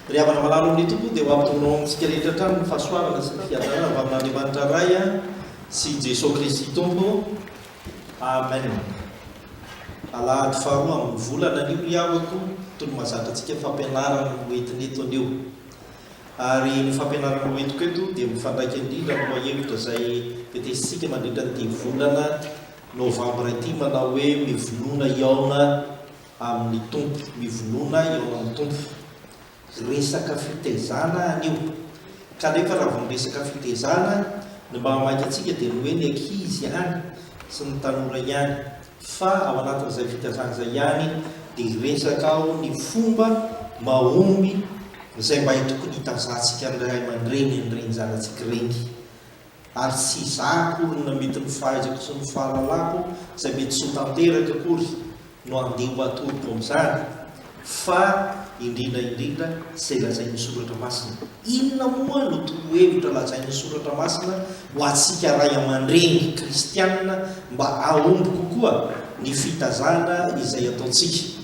Ry havana malala ao amin'ny Tompo, dia ho ampitomboina ho amintsika rehetra hatrany ny fahasoavana sy ny fiadanana avy amin'Andriamanitra Ray sy Jesoa Kristy Tompo. Amen. Alahady faharoa amin'ny volana anio ry havako, toy ny mahazatra antsika fampianarana no hoentina eto anio. Ary ny fampianarana hoentiko eto dia mifandraika indrindra amin'ny lohahevitra izay tetezintsika mandritra an'ity volana novambra ity manao hoe mivonona hihaona amin'ny Tompo, mivonona hihaona amin'ny Tompo. Resaka fitaizana anio. Kanefa raha vao miresaka fitaizana, ny mahamaika antsika dia ny hoe ny ankizy ihany sy ny tanora ihany. Fa ao anatin'izay fitaizana izay ihany dia hiresaka aho ny fomba mahomby izay mba tokony hitazantsika ny ray aman-dreny an'ireny zanatsika ireny. Ary tsy izaho akory na mety ny fahaizako sy ny fahalalako izay mety tsy ho tanteraka akory no andeha ho atoroko amin'izany, fa indrindra indrindra izay lazain'ny Soratra Masina. Inona moa no torohevitra lazain'ny Soratra Masina ho antsika ray aman-dreny kristianina mba hahomby kokoa ny fitazana izay ataontsika?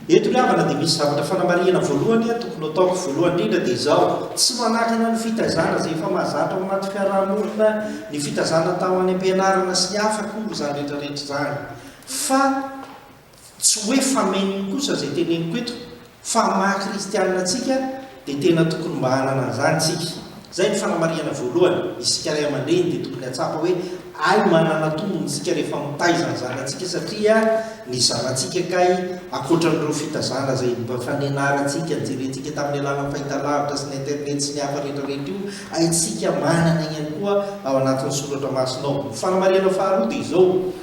Eto ry havana dia misy zavatra fanamarihana voalohany tokony ho ataoko. Voalohany indrindra dia izao, tsy manakana ny fitaizana izay efa mahazatra ao anaty fiaraha-monina, ny fitaizana atao any am-pianarana sy ny hafa akory izany rehetra rehetra izany. Fa tsy hoe famenony kosa izay teneniko eto, fa maha kristianina antsika dia tena tokony mba hanana an'izany isika. Izay ny fanamarihana voalohany, isika ray aman-dreny dia tokony hahatsapa hoe hay manana tombony isika rehefa mitaiza ny zanatsika satria ny zanatsika kay ankoatran'ireo fitazana izay mba efa nianarantsika, nijerentsika tamin'ny alalan'ny fahitalavitra sy ny internet sy ny hafa rehetrarehetra io, haintsika manana ihany koa ao anatin'ny soratra masina ao. Ny fanamarihana faharoa dia izao,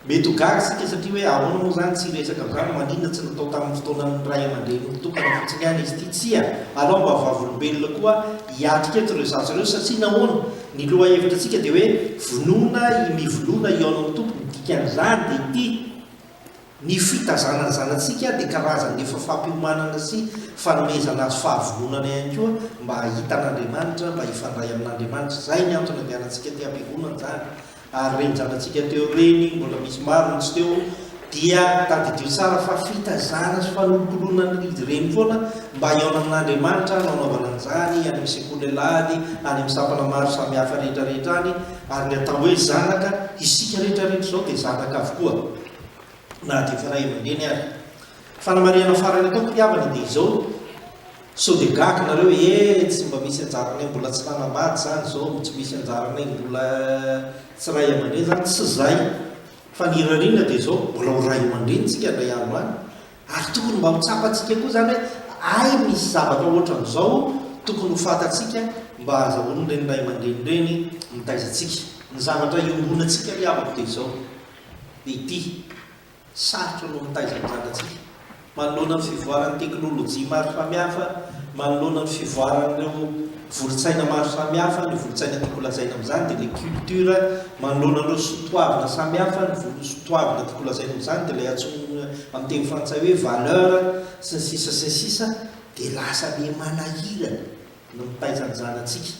Mety ho gaga isika satria hoe ahoana moa izany tsy hiresaka amin'izany, maninona tsy natao tamin'ny fotoanan'ny ray aman-dreny mitokana fotsiny ihany izy ity? Tsia, alao mba vavolombelona koa hiatrika eto ireo zaza ireo satria nahoana? Ny lohahevitra antsika dia hoe vonona i mivonona hihaona amin'ny Tompo, ny dikan'izany dia ity, ny fitazana ny zanatsika dia karazan'ny efa fampiomanana sy fanomezana azy fahavononana ihany koa mba hahita an'Andriamanitra, mba hifandray amin'Andriamanitra. Izay ny antony andehanantsika aty am-piangonana izany. Ary ireny zanatsika teo ireny, mbola misy maro ny tsy teo, dia tadidio tsara fa fitaizana sy fanolokoloana an'izy ireny foana mba hihaona amin'Andriamanitra no anaovana an'izany, any amin'ny sekoly alahady, any amin'ny sampana maro samihafa rehetra rehetra any, ary ny atao hoe zanaka, isika rehetra rehetra izao dia zanaka avokoa, na dia efa ray aman-dreny ary. Fanamarihana farany ataoko ry havana dia izao, sao dia gaga nareo hoe eh tsy mba misy anjaranay mbola tsy nanambady izany izao, tsy misy anjaranay mbola tsy ray aman-dreny izany, tsy izay fa ny irariana dia izao, mbola ho ray aman-dreny tsika indray andro any, ary tokony mba ho tsapantsika koa izany hoe hay misy zavatra ohatran'izao tokony ho fantatsika mba hahazahoan'ireny ray aman-dreny ireny mitaiza antsika. Ny zavatra iombonantsika ry havako dia izao, dia ity. Sarotra no mitaiza ny zanatsika. Manoloana ny fivoaran'ny teknolojia maro samihafa, manoloana ny fivoaran'ireo volon-tsaina maro samihafa, ny volon-tsaina tiako holazaina amin'izany dia ilay culture, manoloana ireo sotoavina samihafa, ny vol- sotoavina tiako holazaina amin'izany dia ilay antsoina amin'ny teny frantsay hoe valeur, sy ny sisa sy ny sisa, dia lasa miha manahirana ny mitaiza ny zanatsika.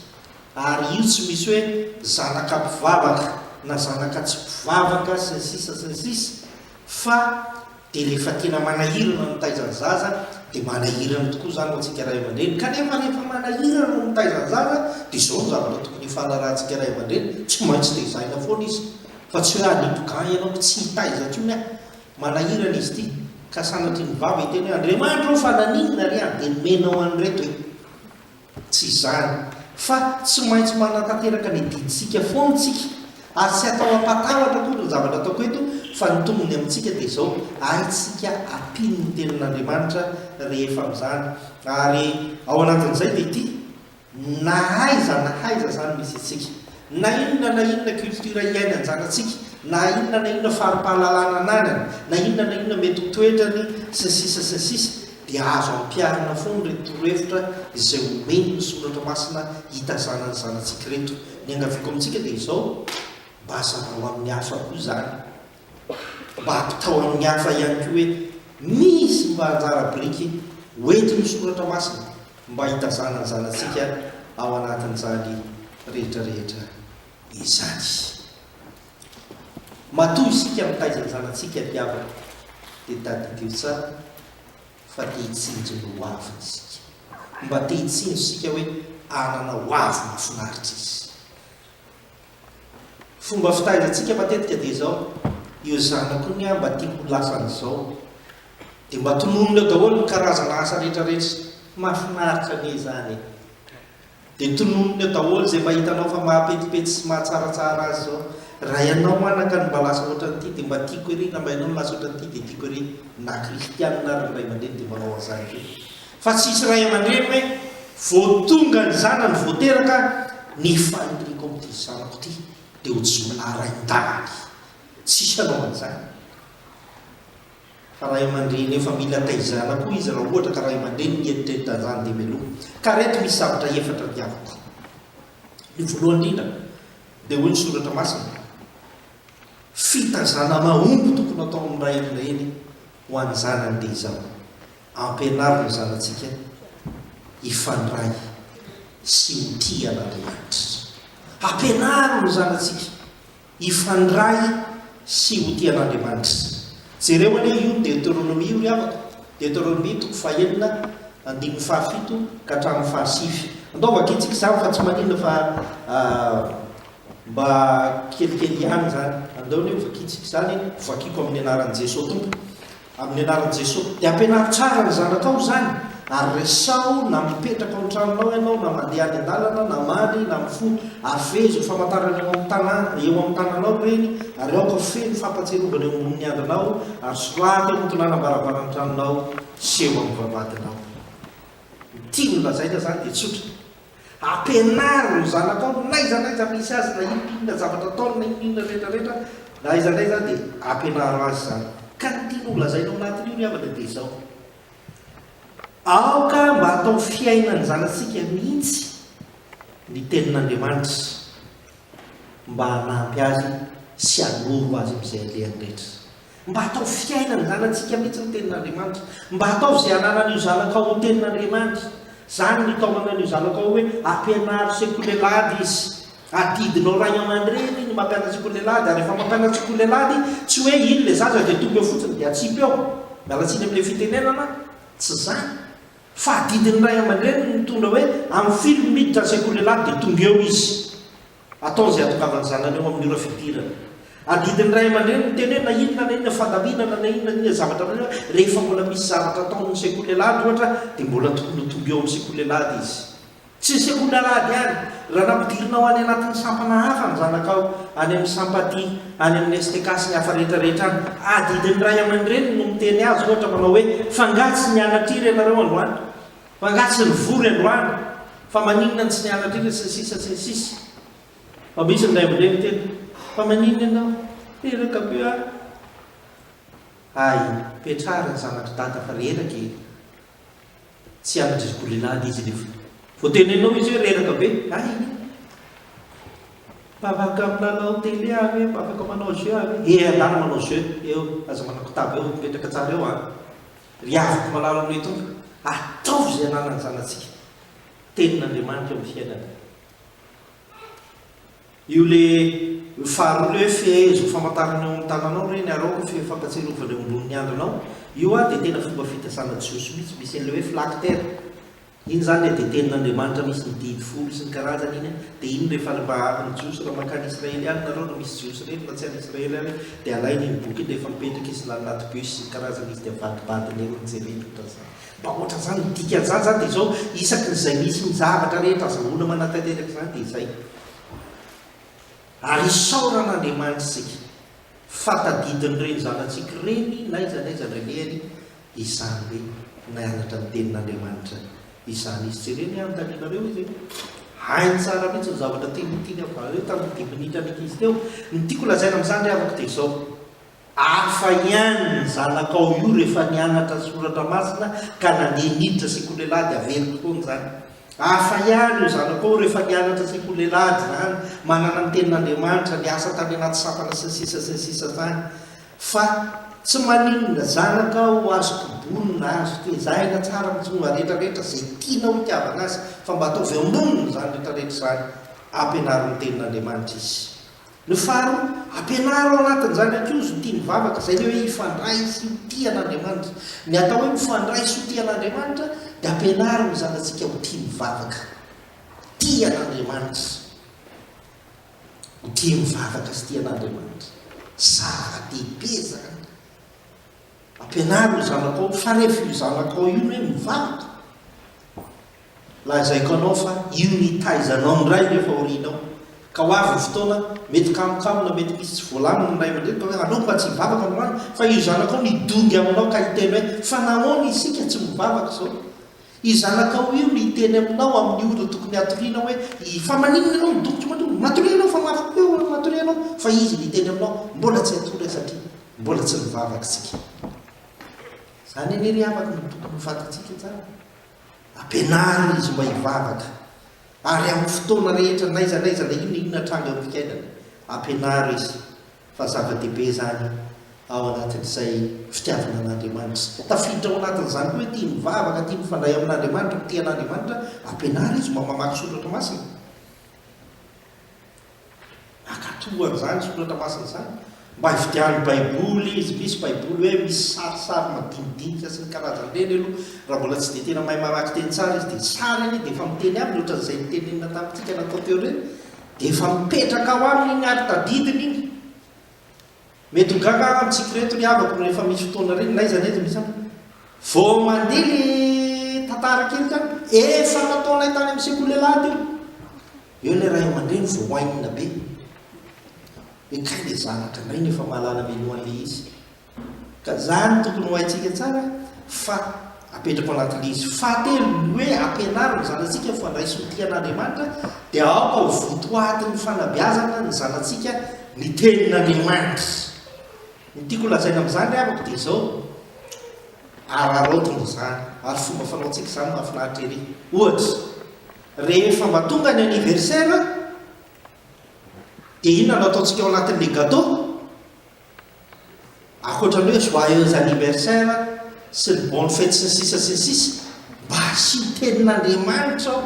Ary io tsy misy hoe zanaka mpivavaka na zanaka tsy mpivavaka sy ny sisa sy ny sisa fa dia rehefa tena manahirana ny mitaiza ny zaza dia manahirana tokoa izany ho antsika ray aman-dreny kanefa rehefa manahirana ny mitaiza ny zaza dia izao no zavatra tokony hifanarahantsika ray aman-dreny tsy maintsy tezaina foana izy fa tsy hoe hanipy gant ianao tsy hitaiza intsony aho manahirana izy ity ka sanatria ny vava hiteny hoe Andriamanitra ô fa naninona re aho dia nomenao an'ireto e Tsy izany, fa tsy maintsy manatanteraka ny adidintsika foana isika, ary tsy atao hampatahotra akory ny zavatra ataoko eto, fa ny tombony amintsika dia izao, haintsika ampino ny Tenin'Andriamanitra rehefa amin'izany. Ary ao anatin'izay dia ity, na aiza na aiza izany misy antsika, na inona na inona culture iainan-janatsika, na inona na inona fari-pahalalana ananany, na inona na inona mety ho toetrany, sy ny sisa sy ny sisa, dia azo ampiharina foana ireto torohevitra izay omen'ny Soratra Masina hitazana ny zanatsika ireto. Ny angaviako amintsika dia izao, mba zarao amin'ny hafa koa izany. Mba ampitao amin'ny hafa ihany koa hoe misy mba anjara biriky hoentin'ny Soratra Masina mba hitazana ny zanatsika ao anatin'izany rehetra rehetra izany. Matoa isika mitaiza ny zanatsika ry havana dia tadidio tsara fa te hitsinjo ny ho aviny isika. Mba te hitsinjo isika hoe hanana ho avy mahafinaritra izy. Fomba fitaizantsika matetika dia izao, io zanako io ny ahy mba tiako ho lasa an'izao. Dia mba tononina eo daholo ny karazana asa rehetra rehetra. Mahafinaritra anie izany e! Dia tononina eo daholo izay mba hitanao fa mahapetipety sy mahatsaratsara azy izao. Raha ianao anaka no mba lasa ohatran'ity dia mba tiako ery, na mba ianao no lasa ohatran'ity dia tiako ery. Na kristianina ary ny ray aman-dreny dia manao an'izany koa. Fa tsisy ray aman-dreny hoe vao tonga ny zanany vao teraka, ny faniriako amin'ity zanako ity dia ho jiolahy rain-dahiny. Tsisy hanao an'izany. Fa ray aman-dreny efa mila taizana koa izy raha ohatra ka ray aman-dreny mieritreritra an'izany dia meloa. Ka reto misy zavatra efatra diaviko. Ny voalohany indrindra dia hoy ny soratra masina, fitazana mahomby tokony atao amin'ny ray aman-dreny ho an'ny zanany dia izao, ampianaro ny zanatsika hifandray sy ho tia an'Andriamanitra. Ampianaro ny zanatsika. Hifandray sy ho tia an'Andriamanitra. Jereo anie io Deoteronomia io ry havako, Deoteronomia toko fahenina andininy fahafito ka hatramin'ny fahasivy. Andao vakintsika izany fa tsy maninona fa mba kelikely ihany izany. Andao anie ho vakintsika izany, vakiko amin'ny anaran'i Jesoa Tompo. Amin'ny anaran'i Jesoa. Dia ampianaro tsara ny zanakao izany, ary resaho na mipetraka ao an-tranonao ianao, na mandeha any an-dalana, na mandry, na mifoha, ary fehezo ny famantarana eo amin'ny tanà, eo amin'ny tananao ireny, ary aoka ho feno fampahatsiarovana eo ambonin'ny andrinao, ary soraty eo amin'ny tolanam-baravaran'ny tranonao sy eo amin'ny vavahadinao. Ny tiany holazaina izany dia tsotra. Ampianaro ny zanakao n'aiza n'aiza misy azy na inona inona zavatra ataony na inona inona rehetra rehetra na aiza n'aiza dia ampianaro azy izany. Ka ny tiany ho lazaina ao anatin'io ry havana dia izao, aoka mba atao fiainan'ny zanatsika mihitsy ny tenin'Andriamanitra mba hanampy azy sy hanoro azy amin'izay alehany rehetra. Mba ataovy fiainan'ny zanatsika mihitsy ny tenin'Andriamanitra. Mba ataovy izay hananan'io zanakao ho tenin'Andriamanitra. Izany no itaomana an'io zanakao hoe ampianaro sekoly alahady izy. Adidinao ray aman-dreny ny mampianatra sekoly alahady ary rehefa mampianatra sekoly alahady tsy hoe iny ilay zaza dia tonga eo fotsiny dia atsipy eo. Miala tsiny amin'ilay fitenenana, tsy izany. Fa adidin'ny ray aman-dreny ny mitondra hoe amin'ny firy no miditra ny sekoly alahady dia tonga eo izy. Ataony izay hahatongavan'ny zanany eo amin'ny ora fidirana. Adidin'ny ray aman-dreny ny miteny hoe na inona na inona fandaminana na inona na inona zavatra na inona, rehefa mbola misy zavatra ataon'ny sekoly alahady ohatra dia mbola tokony ho tonga eo amin'ny sekoly alahady izy. Tsy ny sekoly alahady ihany, raha nampidirinao any anatin'ny sampana hafa ny zanakao, any amin'ny sampati, any amin'ny STK sy ny hafa rehetra rehetra any, adidin'ny ray aman-dreny no miteny azy ohatra manao hoe f'angaha tsy nianatra iry ianareo androany? Fa angaha tsy nivory androany? Fa maninona no tsy nianatra iny sy ny sisa sy ny sisa. Fa misy ny ray aman-dreny miteny, fa maninona ianao? Reraka be aho. Hay, petrara ny zanak'i dada fa reraka e. Tsy hianatra izy bolilady izy nefa. Vao teneninao izy hoe reraka be, hay iny. Mba afaka milalao télé aho ve? Mba afaka manao jeu aho ve? He, andana manao jeu eo, aza manakotaba eo, mipetraka tsara eo an. Ry havako malala amin'ilay Tompo, ataovy izay ananan'ny zanatsika. Tenin'Andriamanitra eo amin'ny fiainana. Io le faharoa le hoe fehezo famantarana eo amin'ny tananao ireny ary aoka fe fampatsiarovana eo ambonin'ny andrinao, io ary dia tena fomba fitazana jiosy mihitsy, misy an'ilay hoe phylactère. Iny izany ilay dia tenin'Andriamanitra misy ny didy folo sy ny karazany iny an, dia iny rehefa mba ny jiosy raha mankany Israely any nareo no misy jiosy ireny na tsy any Israely any dia alainy iny boky iny rehefa mipetraka izy na anaty bus sy ny karazany izy dia avadibadiny eo ny jereny ohatran'izany. Mba ohatran'izany ny dikan'izany izany dia izao isaky ny izay misy ny zavatra rehetra azahoana manatanteraka izany dia izay. Ary isaorana Andriamanitra isika fa tadidin'ireny zanatsika ireny n'aiza n'aiza nalehany Izany hoe nianatra ny Tenin'Andriamanitra izany izy. Jereo ny anontanianareo izy e! Hainy tsara mihitsy ny zavatra tiany tiany havaleo tamin'ny dimy minitra an'ankizy teo. Ny tiako lazaina amin'izany ry havako dia izao, hafa ihany ny zanakao io rehefa nianatra Soratra Masina ka nandeha niditra sekoly alahady, averiko foana izany. Hafa ihany io zanakao io rehefa nianatra sekoly alahady izany, manana ny Tenin'Andriamanitra, niasa tany anaty sampana sy ny sisa sy ny sisa tany. Fa tsy maninona zanaka aho azo kobonina azo tezaina tsara mitsy moa rehetra rehetra zay tianao hitiavana azy fa mba ataovy amboniny izany rehetra rehetra izany ampianaro ny tenin'Andriamanitra izy. Ny faharoa, ampianaro ao anatin'izany ankozy ho tia mivavaka, izay ilay hoe hifandray sy ho tia an'Andriamanitra. Ny atao hoe mifandray sy ho tia an'Andriamanitra dia ampianaro ny zanatsika ho tia mivavaka, tia an'Andriamanitra. Ho tia mivavaka sy tia an'Andriamanitra. Zava-dehibe izany. Ampianaro io zanakao, fa rehefa io zanakao io no hoe mivavaka, lazaiko anao fa io no hitaizanao ny ray rehefa aorianao. Ka ho avy ny fotoana, mety kamokamo na mety misy tsy voalamina ny ray aman-dreny ka hoe aleo mba tsy hivavaka androany, fa io zanakao no hidongy aminao ka hiteny hoe fa nahoana isika tsy mivavaka izao? Io zanakao io no hiteny aminao amin'ny ora tokony hatoriana hoe fa maninona ianao midongy tsy matory? Matoria ianao fa mafy be eo, matoria ianao, fa izy no hiteny aminao mbola tsy hatory aho satria Mbola tsy nivavaka isika. Izany anie ry havako no tokony ho fantatsika tsara. Ampianarina izy mba hivavaka. Ary amin'ny fotoana rehetra n'aiza n'aiza na inona inona tranga eo amin'ny fiainany, ampianaro izy fa zava-dehibe izany ao anatin'izay fitiavana an'Andriamanitra. Tafiditra ao anatin'izany koa hoe tia mivavaka, tia mifandray amin'Andriamanitra, mitia an'Andriamanitra, ampianaro izy mba mamaky soratra masina. Mankatò an'izany soratra masina izany. Mba hividiano baiboly izy, misy baiboly hoe misy sarisary madinidinika sy ny karazany ireny aloha, raha mbola tsy dia tena mahay mamaky teny tsara izy dia sary anie dia efa miteny aminy ohatran'izay notenenina tamintsika natao teo ireny, dia efa mipetraka ao aminy iny ary tadidiny iny. Mety ho gaga aho amintsika ireto ry havako rehefa misy fotoana ireny, n'aiza n'aiza misy an. Vao mandeha le tantara kely tany, efa nataonay tany amin'ny sekoly alahady io. Eo ilay ray aman-dreny vao oainina be. Hoe kay le zanaka indray no efa mahalala mialoha an'ilay izy. Ka zany tokony ho haintsika tsara fa apetrako anatin'ilay izy. Fahatelo, ny hoe ampianaro ny zanatsika mifandray sy ho tia an'Andriamanitra dia aoka ho votoatin'ny fanabeazana ny zanatsika ny tenin'Andriamanitra. Ny tiako holazaina amin'izany ry havako dia izao, araraotina izany ary fomba fanaontsika izany mahafinaritra ery. Ohatra, rehefa mba tonga ny anniversaire dia inona no ataontsika ao anatin'ilay gâteau? Ankoatra ny hoe joyeux anniversaire sy ny bonne fête sy ny sisa sy ny sisa, mba asio tenin'Andriamanitra ao.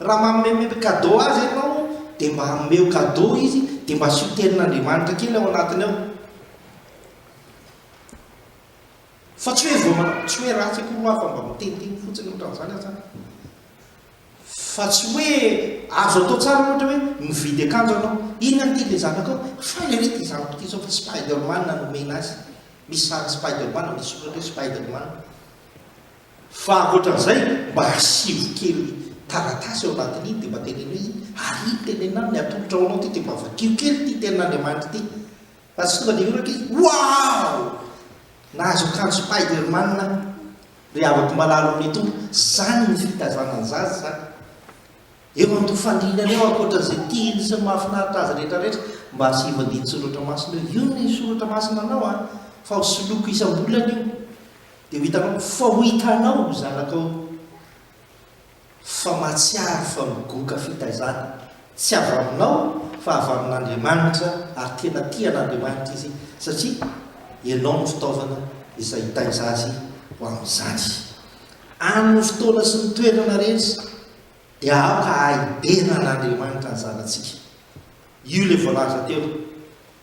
Raha manome cadeau azy ianao dia mba omeo cadeau izy dia mba asio tenin'Andriamanitra kely ao anatiny ao. Fa tsy hoe vao manao, tsy hoe ratsy akory hoa fa mba miteniteny fotsiny ohatran'izany aho zany. Fa tsy hoe azo atao tsara ohatra hoe mividy akanjo ianao, inona no tian'ilay zanakao? Faly ery ity zanako ity izao fa Spider-Man no omena azy. Misy sarin'i Spider-Man, misy soratra hoe Spider-Man. Fa ankoatran'izay, mba asivo kely taratasy ao anatin'iny dia mba teneno hoe iny, ary iny tenenina aminy, atolotra ho anao ity dia mba vakio kely ity tenin'Andriamanitra ity. Fa tsy tonga dia hioraka izy, Wow! Nahazo akanjo Spider-Man aho. Ry havako malala amin'ny Tompo, izany ny fitaizana ny zaza izany. Eo an-doha-fandrinana eo, ankoatra izay tiany sy ny mahafinaritra azy rehetra rehetra, mba asivo andinin-tsoratra masina eo. Io ny soratra masina anao an, fa ho soloiko isam-bolana io. Dia ho hitanao, fa ho hitanao ho zanakao. Fa mahatsiaro fa migoka fitaizana, tsy avy aminao fa avy amin'Andriamanitra ary tena tia an'Andriamanitra izy satria ianao no fitaovana izay hitaiza azy ho amin'izany. Amin'ny fotoana sy ny toerana rehetra dia aoka hahay hidera an'Andriamanitra ny zanatsika. Io ilay voalaza teo.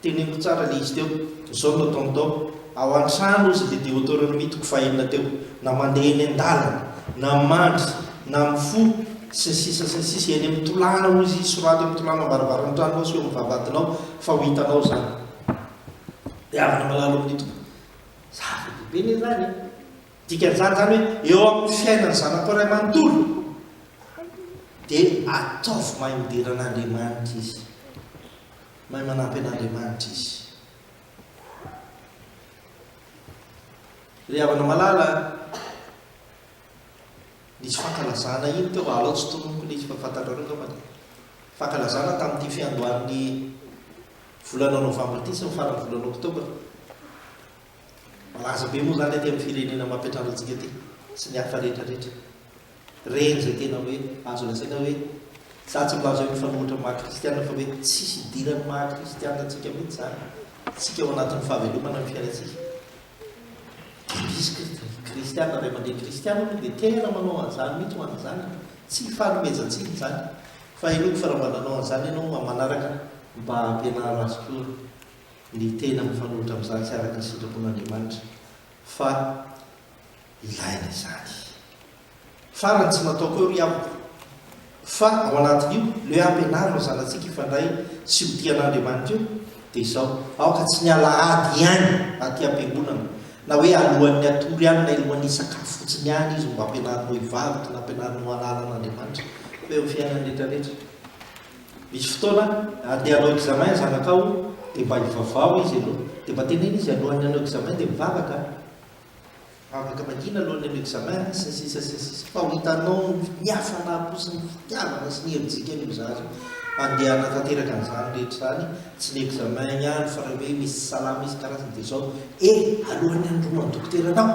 Teneniko tsara ilay izy teo. Izao no ataony tao. Ao an-trano hozy ilay Deoteronomia toko fahenina teo. Na mandeha eny an-dalana, na mandry, na mifoha, sy ny sisa sy ny sisa Eny amin'ny tolàna hozy izy, soraty amin'ny tolàna am-baravaran'ny tranonao sy eo amin'ny vavahadinao fa ho hitanao izany. Dia havana malala ao amin'ny Tompo. Zava-dehibe anie izany e. Dikan'izany izany hoe eo amin'ny fiainan'ny zanakao iray manontolo dia ataovy mahay midera an'Andriamanitra izy. Mahay manampy an'Andriamanitra izy. Ry havana malala, nisy fankalazana iny teo, alao tsy tononiko ilay izy fa fantatrareo angambany. Fankalazana tamin'ity fiandohan'ny volana novambra ity sy ny faran'ny volana oktobra. Malaza be moa izany aty amin'ny firenena mampiantrano antsika aty sy ny hafa rehetra rehetra. Ireny izay tena hoe azo lazaina hoe, za tsy milaza hoe mifanohitra amin'ny maha kristiana fa hoe tsisy idiran'ny maha kristiana antsika mihitsy izany. Tsika ao anatin'ny fahavelomana ny fiainantsika. Dia misy kristiana, ray aman-dreny kristiana moa dia tena manao an'izany mihitsy ho an'ny zanany. Tsy ifanomezan-tsiny izany. Fa inoako fa raha mba nanao an'izany ianao amin'ny manaraka mba hampianaro azy koa ny tena mifanohitra amin'izany tsy araka ny sitrapon'Andriamanitra fa ilaina izany. Farany tsy nataoko eo ry havako fa ao anatin'io le ampianaro ny zanatsika hifandray sy ho tia an'Andriamanitra io dia izao, aoka tsy ny alahady ihany aty am-piangonana na hoe alohan'ny hatory ihany na alohan'ny hisakafo fotsiny ihany izy no mba ampianarinao hivavaka na ampianarinao hahalala an'Andriamanitra fa eo amin'ny fiainany rehetra rehetra. Misy fotoana andeha hanao examen ny zanakao dia mba ivavaho izy aloha dia mba teneno izy alohan'ny hanao examen dia mivavaka. Vavaka mangina alohan'ny hanao examen sy ny sisa sy ny sisa fa ho hitanao ny hafanam-po sy ny fitiavana sy ny herijika an'io zaza io handeha hanatanteraka an'izany rehetra izany, tsy ny examen ihany fa raha hoe misy tsy salama izy karazany dia izao e! alohan'ny hanoroan'ny dokotera anao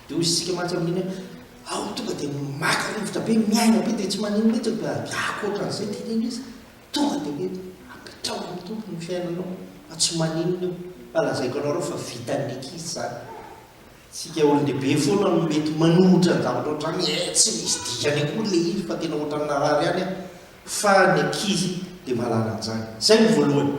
dia hoy isika mantsy amin'iny hoe ao tonga dia maka rivotra be miaina be dia tsy maninona mihitsy dia ankoatran'izay teneno izy Tonga dia hoe apetraho amin'ny Tompo ny fiainanao fa tsy maninona io fa lazaiko anareo fa vitan'ny ankizy izany. Tsika olon-dehibe foana no mety manohitra ny zavatra ohatr'izany, eh tsy misy dikany akory ilay izy fa tena ohatran'ny narary ihany aho, fa ny ankizy dia mahalala an'izany. Izay no voalohany.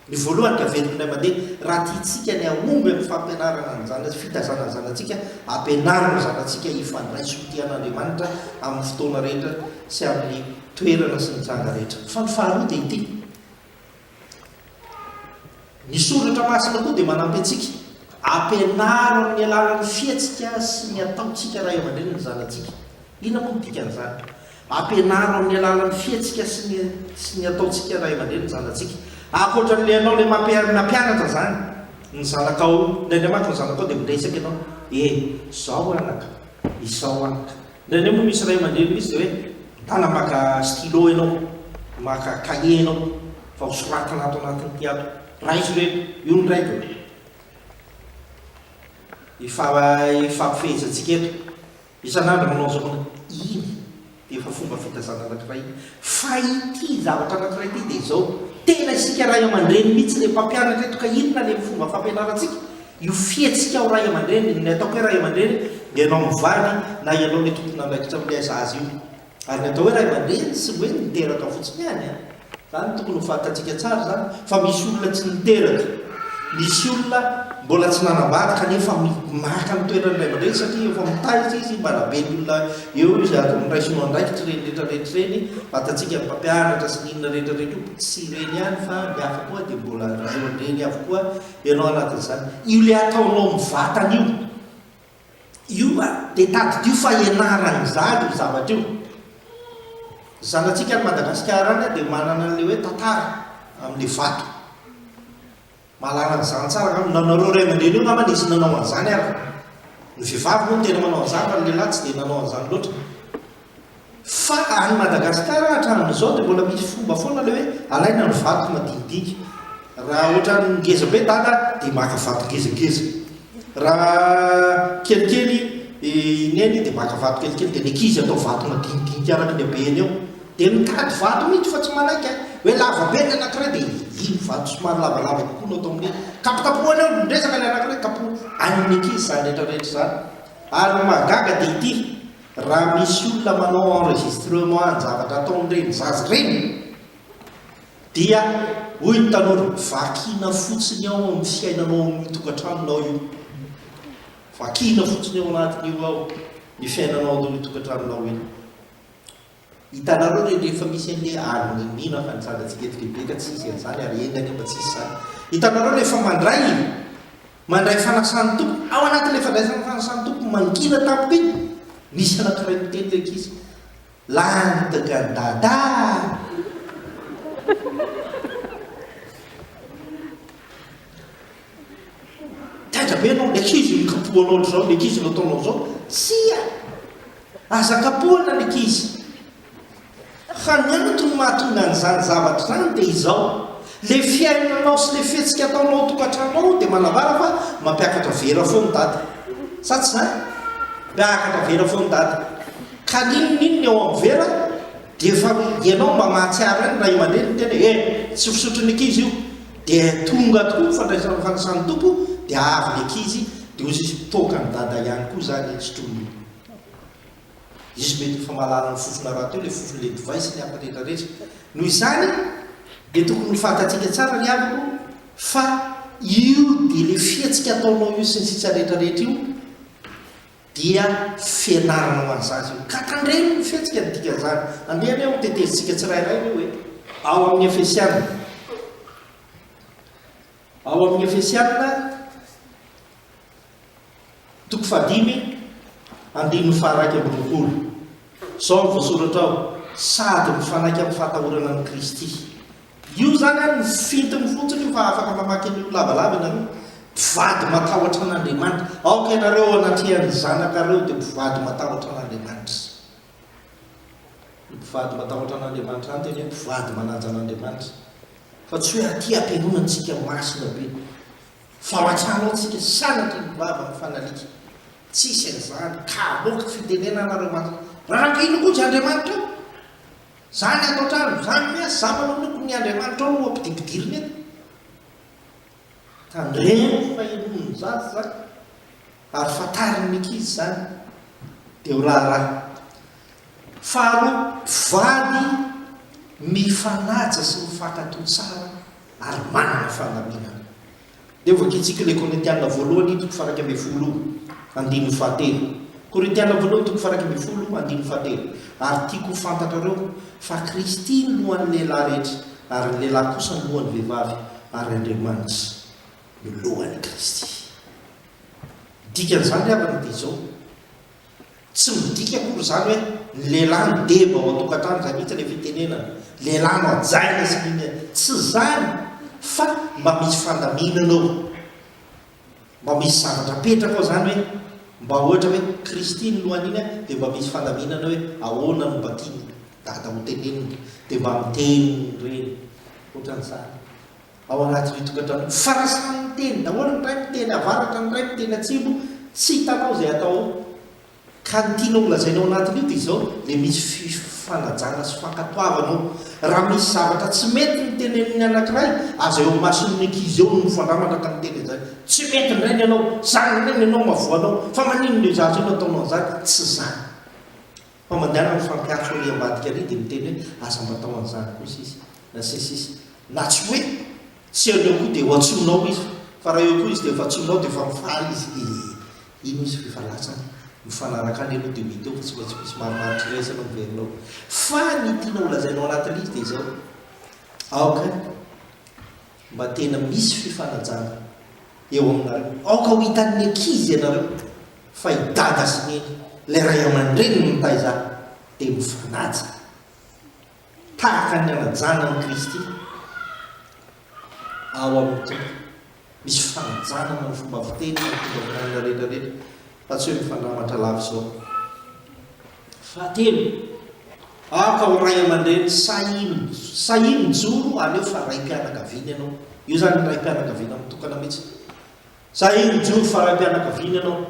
Ny voalohany dia averiko indray mandeha, raha tiantsika ny hahomby amin'ny fampianarana ny zana, fitaizana ny zanatsika, ampianaro ny zanatsika hifandray sy ho tia an'Andriamanitra amin'ny fotoana rehetra sy amin'ny toerana sy ny tranga rehetra. Fa ny faharoa dia ity, ny soratra masina koa dia manampy antsika, ampianaro amin'ny alalan'ny fihetsika sy ny ataontsika ray aman-dreny ny zanatsika. Inona moa no dikan'izany? Ampianaro amin'ny alalan'ny fihetsika sy ny sy ny ataontsika ray aman-dreny ny zanatsika. Ankoatra an'ilay ianao ilay mampianatra izany ny zanakao, indraindray manko ny zanakao dia miresaka ianao, e, izao anaka, izao anaka. Indraindray moa misy ray aman-dreny mihitsy dia hoe, ndana maka stylo ianao, maka cahier ianao fa ho soratana ato anatin'ity ato. Raiso ireto, io ny règle. Ifampifehezantsika eto. Isan'andro manao an'izao manao iny dia efa fomba fitaizana anankiray iny. Fa ity zavatra anankiray ity dia izao, tena isika ray aman-dreny mihitsy ilay mpampianatra eto ka inona ilay fomba fampianarantsika? Io fihetsikao ray aman-dreny, ny ataoko hoe ray aman-dreny dia ianao mivady na ianao ilay tompon'andraikitra amin'ilay zaza io. Ary ny atao hoe ray aman-dreny tsy hoe niteraka fotsiny ihany an! Izany tokony ho fantatsika tsara izany fa misy olona tsy niteraka, misy olona mbola tsy nanambady kanefa maka ny toeran'ny ray aman-dreny satria efa mitaiza izy, manabe ny olona eo izy ary noraisiny ho andraikitra ireny rehetra rehetra ireny, fantatsika ny mpampianatra sy ny inona rehetra rehetra io, tsy ireny ihany fa ny hafa koa dia mbola ray aman-dreny avokoa ianao anatin'izany. Io ilay ataonao mivatana io. Io a, dia tadidio fa ianaran'ny zaza io zavatra io. Ny zanatsika any Madagasikara any dia manana an'ilay hoe tantara amin'ilay vato. Mahalala an'izany tsara angamba, na nareo ray aman-dreny io angamba nisy nanao an'izany ary. Ny vehivavy moa no tena manao an'izany fa ny lehilahy tsy dia nanao an'izany loatra. Fa any Madagasikara hatramin'izao dia mbola misy fomba foana ilay hoe alaina ny vato madinidinika. Raha ohatran'ny ngeza be dada dia maka vato ngezangeza. Raha kelikely i neny dia maka vato kelikely dia ny ankizy atao vato madinidinika araka ny habeny eo. Dia mitady vato mihitsy fa tsy manaiky hoe lava be ny anankiray dia iny vato somary lavalava kokoa no atao amin'iny. Kapokapohana eo ny resaka ilay anankiray kapohana. Hain'ny ankizy izany rehetra rehetra izany. Ary ny mahagaga dia ity. Raha misy olona manao enregistrement ny zavatra ataon'ireny zaza ireny dia hoy ny tanora, vakiana fotsiny ao amin'ny fiainanao amin'io tokantranonao io. Vakiana fotsiny ao anatin'io ao ny fiainanao ao amin'io tokantranonao io. Hitanareo re rehefa misy an'le ary mino aho fa ny zanatsika eto Québec tsy hisy an'izany ary enga anie mba tsy hisy izany. Hitanareo rehefa mandray Mandray fanasan'ny Tompo, ao anatin'ilay fandraisana fanasan'ny Tompo mangina tampoka iny, misy anankiray miteny ilay ankizy, Lantaka Dada! Taitra be ianao, ny ankizy no kapohanao ohatr'izao, ny ankizy no ataonao izao. Tsia! Aza kapohana ny ankizy. Fa ny antony mahatonga an'izany zavatra izany dia izao, le fiainanao sy le fihetsika ataonao ao tokantrano ao dia manambara fa mampiakatra vera foana dada. Sa tsy izany? Miakatra vera foana dada. Ka n'inon'inona eo amin'ny vera dia efa ianao mba mahatsiaro ihany ray aman-dreny miteny hoe eh, tsy fisotron'ny ankizy io. Dia tonga tokoa ny fandraisana ny fanasan'ny Tompo dia avy ny ankizy dia hoy izy toakan'i dada ihany koa izany sotroiny io. Izy mety ho efa mahalala ny fofona rahateo, ilay fofon'ilay divay sy ny hafa rehetra rehetra. Noho izany, dia tokony ho fantatsika tsara ry havako fa io dia ilay fihetsika ataonao io sy ny sisa rehetra rehetra io. Dia fianarana ho an'ny zaza io. Ka tandremo ny fihetsika ny dikan'izany. Andeha anie ho tetezintsika tsirairay io e. Ao amin'ny Efesiana. Ao amin'ny Efesiana, toko fahadimy, andininy faha-21. Izao no voasoratra ao, Sady mifanaiky amin'ny fahatahorana an'i Kristy. Io izany an, ny fintiny fotsiny io fa afaka mamaky an'io lavalava ianareo. Mpivady matahotra an'Andriamanitra. Aoka ianareo ao anatrehan'ny zanakareo dia mpivady matahotra an'Andriamanitra. Ny mpivady matahotra an'Andriamanitra izany dia ny hoe mpivady manaja an'Andriamanitra. Fa tsy hoe aty am-piangonana tsika masina be. Fa ao an-trano ao tsika sanatria ny vava mifanalika. Tsisy an'izany. Ka amoaka fitenenana nareo masina. Raha koa Andriamanitra eo. Za ny ato an-trano, za ny miasa, za manao ny ny Andriamanitrao no ampidipidirina eto. Tandremo fa henoin'ny zaza izany ary fantarin'ny ankizy izany dia ho raharaha. Faharoa, mpivady mifanaja sy mifankato tsara ary manana fandaminana. Dia vakintsika ilay Korintiana voalohany toko faha 11 andininy fahatelo. Korintiana voalohany toko faha 11 andininy fahatelo. Ary tiako ho fantatrareo fa Kristy no lohan'ny lehilahy rehetra, ary ny lehilahy kosa no lohan'ny vehivavy, ary Andriamanitra no lohan'i Kristy. Ny dikan'izany ry havana dia izao, Tsy midika akory izany hoe ny lehilahy no deba ao an-tokantrano, izay mihitsy ilay fitenenana, lehilahy no hajaina sy ny inona, tsy izany fa mba misy fandaminana ao, mba misy zavatra apetraka ao izany hoe mba ohatra hoe Kristy no lohan'iny an, dia mba misy fandaminana hoe ahoana no mba tian'i dada ho tenenina, dia mba miteny ny reny, ohatran'izany. Ao anatin'io tokantrano io. Fa raha samy miteny daholo, ny iray miteny avaratra, ny iray miteny atsimo, tsy hitanao izay atao ao. Ka ny tianao holazaina ao anatin'io dia izao, ilay misy fifanajana sy fankatoavana ao. Raha misy zavatra tsy mety ny tenenin'ny anankiray, aza eo imason'ny ankizy eo no mifandramatra ka miteny an'izany. Tsy mety indray ny anao, izany indray ny anao mahavoa anao, fa maninona io zaza io no ataonao an'izany? Tsy izany. Fa mandehana mifampiantso ery ambadika ery dia miteny hoe aza mba atao an'izany kosa izy na sy ny sisa Na tsy hoe tsy eo koa dia ho antsoinao izy fa raha eo koa izy dia efa antsoinao dia efa mifaly izy ee iny izy fa efa latsaka mifanaraka any aloha dia ho hita eo fa tsy maintsy misy marimaritra iraisana miverina ao Fa ny tiana ho lazaina ao anatin'ilay izy dia izao aoka mba tena misy fifanajana eo aminareo. Aoka ho hitan'ny ankizy ianareo fa i Dada sy Neny, ilay ray aman-dreniny nitaiza ahy, dia mifanaja tahaka ny anajana an'i Kristy ao amin'ny Tompo. Misy fanajana na ny fomba fiteny na ny fomba fiainana rehetra rehetra fa tsy hoe mifandramatra lava izao. Fahatelo, aoka ho ray aman-dreny sahy sahy mijoro aleo fa raim-pianakaviana ianao. Io izany ny raim-pianakaviana mitokana mihitsy. Sahy mijoro fa raim-pianakaviana ianao.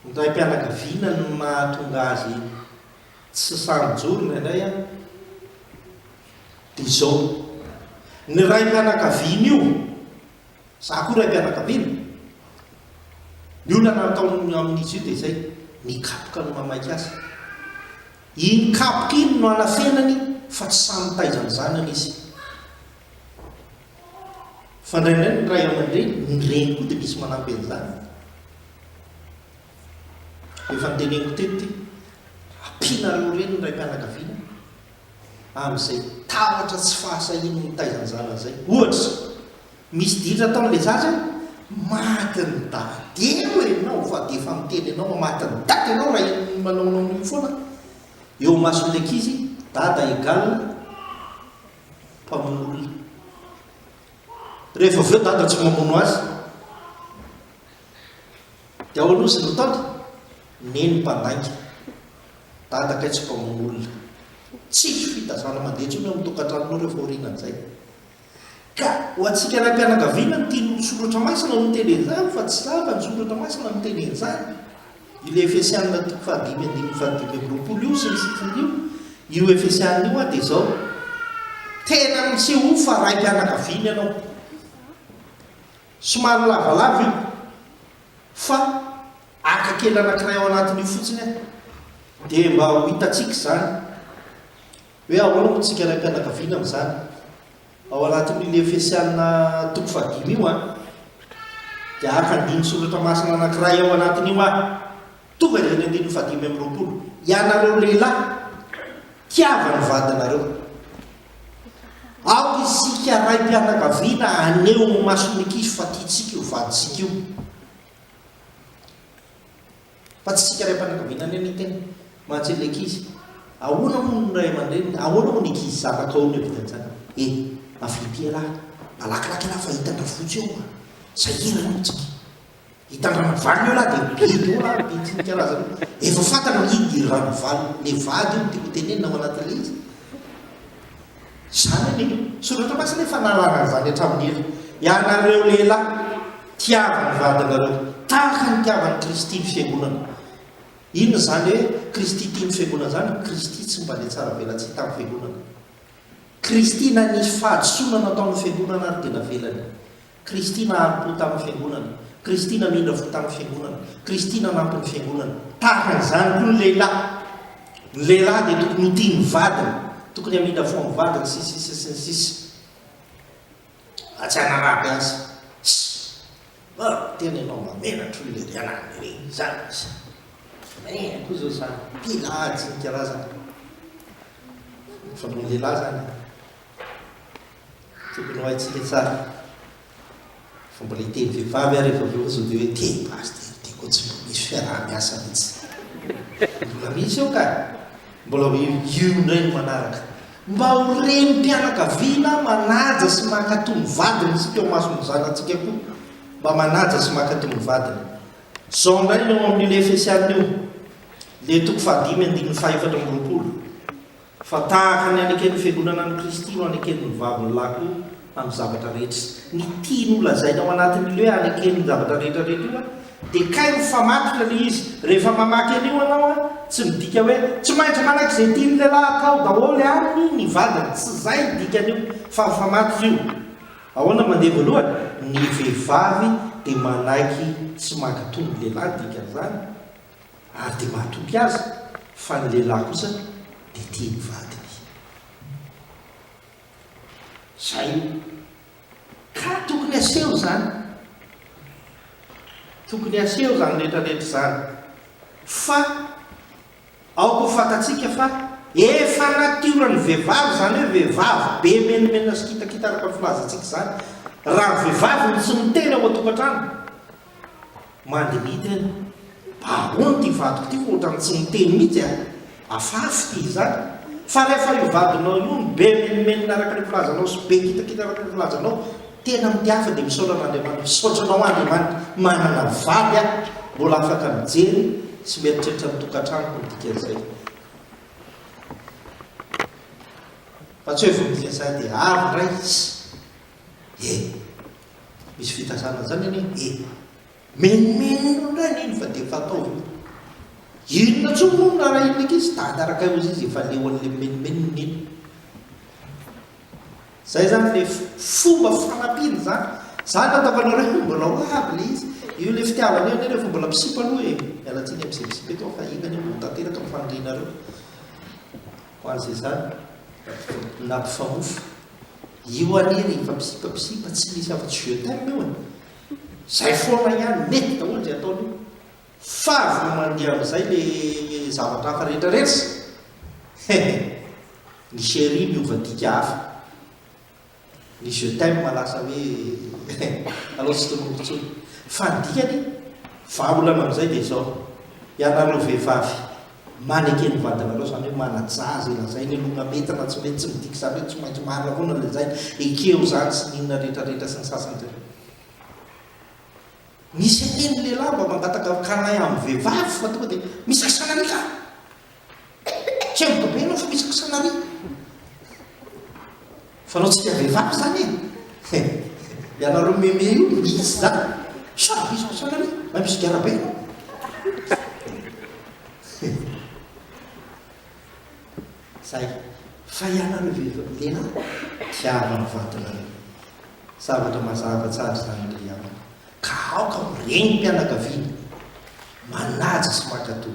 Ny raim-pianakaviana no mahatonga azy tsy sahy mijoro indraindray an. Dia izao, ny raim-pianakaviana io, za koa raim-pianakaviana, ny olana ataony amin'izy io dia izay, ny kapoka no mamaika azy. Iny kapoka iny no anafenany fa tsy sahy mitaiza ny zanany izy. Fa indraindray ny ray aman-dreny, ny reny koa dia misy manampy an'izany. Efa noteneniko teto ity, ampianareo reny ny raim-pianakaviana, amin'izay tahotra tsy fahasahiany mitaiza ny zanany izay. Ohatra, misy ditra ataon'ilay zaza, matin'ny dada eo ianao fa dia efa miteny anao matin'ny dada ianao raha iny manaonao an'io foana. Eo imason'ny ankizy, dada égal mpamono olona. Rehefa avy eo dada tsy mamono azy. Dia ahoana ozy no ataony? Neny mpandainga. Dada kay tsy mpamono olona. Tsisy fitazana mandeha intsony ao amin'ny tokantranonao rehefa aorianan'izay. Ka ho antsika raim-pianakaviana no tian'ny soratra masina no miteny an'izany fa tsy za fa ny soratra masina no miteny an'izany. Ilay Efesianina toko fahadimy andininy fahadimy amby 20 io sy ny sisiny io, io Efesianina io dia izao, tena misehoa fa raim-pianakaviana ianao. Somary lavalava io fa haka kely anankiray ao anatin'io fotsiny aho dia mba ho hitantsika izany hoe ahoana moa tsika raim-pianakaviana amin'izany. Ao anatin'io Efesiana toko fahadimy io an. Dia haka andinin-tsoratra masina anankiray ao anatin'io aho. Tonga dia ny andininy fahadimy amby 20. Ianareo lehilahy, tiava ny vadinareo. Aoka isika raim-pianakaviana haneho ny mason'ny ankizy fa tiantsika io vadintsika io. Fa tsy isika raim-pianakaviana anie no hiteny mantsy ilay ankizy. Ahoana moa ny ray aman-dreniny, ahoana moa ny ankizy zanakao no hividy an'izany? E, mavidy ialahy, malakilaky ialahy fa hitan-dRafotsy eo a! Sahirana moa tsika. Hitan-dRanavalona eo lahy dia bidy eo lahy, bidy sy ny karazany eo. Efa fantany hoe iny i Ranavalona, ilay vady io no tiako hotenenina ao anatin'ilay izy. Izany anie ny Soratra Masina efa nahalala an'izany hatramin'ny ela. Ianareo lehilahy, tiavo ny vadinareo, tahaka ny nitiavan'i Kristy ny Fiangonana. Inona izany hoe Kristy tia ny Fiangonana izany? Kristy tsy mba nihatsaravelatsihy tamin'ny Fiangonana. Kristy na nisy fahadisoana nataon'ny Fiangonana ary dia navelany. Kristy nahari-po tamin'ny Fiangonana. Kristy namindra fo tamin'ny Fiangonana. Kristy nanampy ny Fiangonana. Tahaka an'izany koa ny lehilahy. Ny lehilahy dia tokony ho tia ny vadiny, tokony hamindra fo amin'ny vadiny, sy ny sisa sy ny sisa. Fa tsy hanaraby azy. Ssss. Oh, tena ianao mamenatra olona ery ananona ery. Izany izy. Manina koa izao izany. Mpila ady sy ny karazany. Fa noho ny lehilahy izany. Tokony ho haintsika tsara fa mbola hiteny vehivavy aho rehefa avy eo fa sao dia hoe te pasitera ity koa tsy mba misy fiaraha-miasa mihitsy. Mbola misy eo ka! Mbola ho io indray no manaraka. Mba ho renim-pianakaviana manaja sy mankatò ny vadiny isika eo imason'ny zanatsika koa. Mba manaja sy mankatò ny vadiny. Izao indray no ao amin'io Efesiana io, ilay toko fahadimy andininy fahefatra amby 20. Fa tahaka ny aneken'ny Fiangonana an'i Kristy no aneken'ny vavy ny lahy koa amin'ny zavatra rehetra. Ny tiany ho lazaina ao anatin'ilay hoe aneken'ny zavatra rehetra rehetra io dia kay mifamatotra ilay izy. Rehefa mamaky an'io ianao tsy midika hoe tsy maintsy manaiky izay tian'ny lehilahy atao daholo aminy ny vadiny. Tsy izay ny dikan'io fa mifamatotra io. Ahoana mandeha voalohany? Ny vehivavy dia manaiky sy mankatò ny lehilahy ny dikan'izany. Ary dia mahatoky azy fa ny lehilahy kosa dia tia ny vadiny. Zay io. Ka tokony aseho izany. Tokony aseho izany rehetra rehetra izany. Fa aoka ho fantatsika fa efa natioran'ny vehivavy izany hoe vehivavy be menomenona sy kitakita araka ny filazantsika izany. Raha ny vehivavy no tsy miteny ao an-tokantrano, Mandiniha tena. Mba ahoana ity vadiko ity fa ohatran'ny tsy miteny mihitsy a! Hafahafa ity izany. Fa rehefa io vadinao io no be menomenona araka ny filazanao sy be kitakita araka ny filazanao, tena mitiafa dia misaotra an'Andriamanitra. Misaotra anao Andriamanitra, manana vady aho, mbola afaka mijery sy mieritreritra ny tokantranoko ny dikan'izay. Fa tsy hoe vao midika an'izay dia avy indray izy. E! Misy fitazana zany anie e! Menomenona indray anie iny fa dia efa ataovy io. Inona intsony moa no narahin'ny ankizy? Dada arakay ozy izy efa leo an'le mimenomenona iny. Zay zany le fomba fanampiana zany. Zany nataoko anareo hoe mbola ho avy le izy. Io le fitiavana io anie rehefa mbola misipa aloha e. Miala tsiny amin'izay misipa eto aho fa enga anie mba ho tanteraka ny fanirianareo. Ho an'izay zany nampifamofa. Io anie rehefa misipa misipa tsy misy afa-tsy je t'aime io e! Zay foana ihany, mety daholo izay ataony io. Fa vao mandeha amin'izay le zavatra hafa rehetra rehetra, hehe, ny chérie miova dika hafa. Ny je t'aime lasa hoe aleo tsy tononiko intsony. Fa ny dikany, vahaolana amin'izay dia izao, ianareo vehivavy, maneke ny vadinareo, izany hoe manajà izay lazainy aloha na mety na tsy mety, tsy midika izany hoe tsy maintsy marina foana ny lazainy, ekeo izany sy ny inona rehetra rehetra sy ny sasany rehetra. Misy anie ny lehilahy mba mangataka câlin amin'ny vehivavy fa tonga dia misy asanareo ka! Tsemboka be ianao fa misy kisanary. Fanaontsika vehivavy izany e. Ianareo meme io misy izany. Sa misy kisanary, mahay misigara be ianao. Zay. Fa ianareo vehivavy lehilahy, tiava ny vadinareo. Zavatra mazava tsara izany ry havana. Ka aoka ho renim-pianakaviana manaja sy mankatò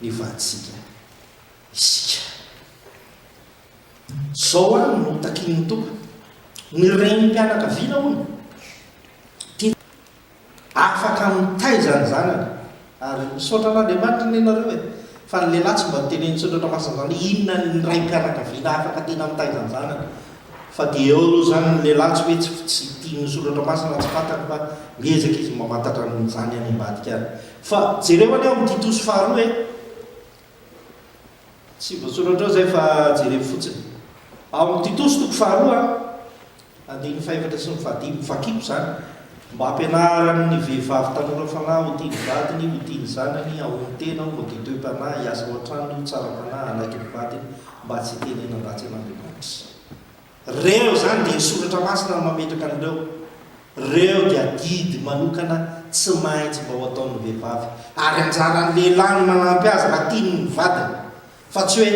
ny vadintsika isika. Izao ary no takian'ny Tompo, Ny renim-pianakaviana hono dia. Afaka mitaiza ny zanany. Ary misaotra an'Andriamanitra anie nareo e! Fa ny lehilahy tsy mba notenenin'ny Soratra Masina izany hoe inona ny raim-pianakaviana afaka tena mitaiza ny zanany. Fa dia eo aloha izany ny lehilahy tsy hoe tsy tsy tian'ny Soratra Masina tsy fantany fa miezaka izy mamantatra an'izany any ambadika any. Fa jereo anie ao amin'ny Titosy faharoa e! Tsy voasoratra ao izay fa jereo fotsiny. Ao amin'ny Titosy toko faharoa, andininy fahefatra sy ny fahadimy, vakiko izany, Mba hampianarany ny vehivavy tanora fanahy ho tia ny vadiny, ho tia ny zanany, hahonon-tena, ho madio toe-panahy, hiasa ao an-tranony, ho tsara fanahy, hanaiky ny vadiny, mba tsy hitenenan-dratsy an'Andriamanitra. Reo izany dia ny Soratra Masina no mametraka an'ireo. Reo dia adidy manokana tsy maintsy mba ho ataon'ny vehivavy. Ary anjaran'ny lehilahy ny manampy azy raha tiany ny vadiny. Fa tsy hoe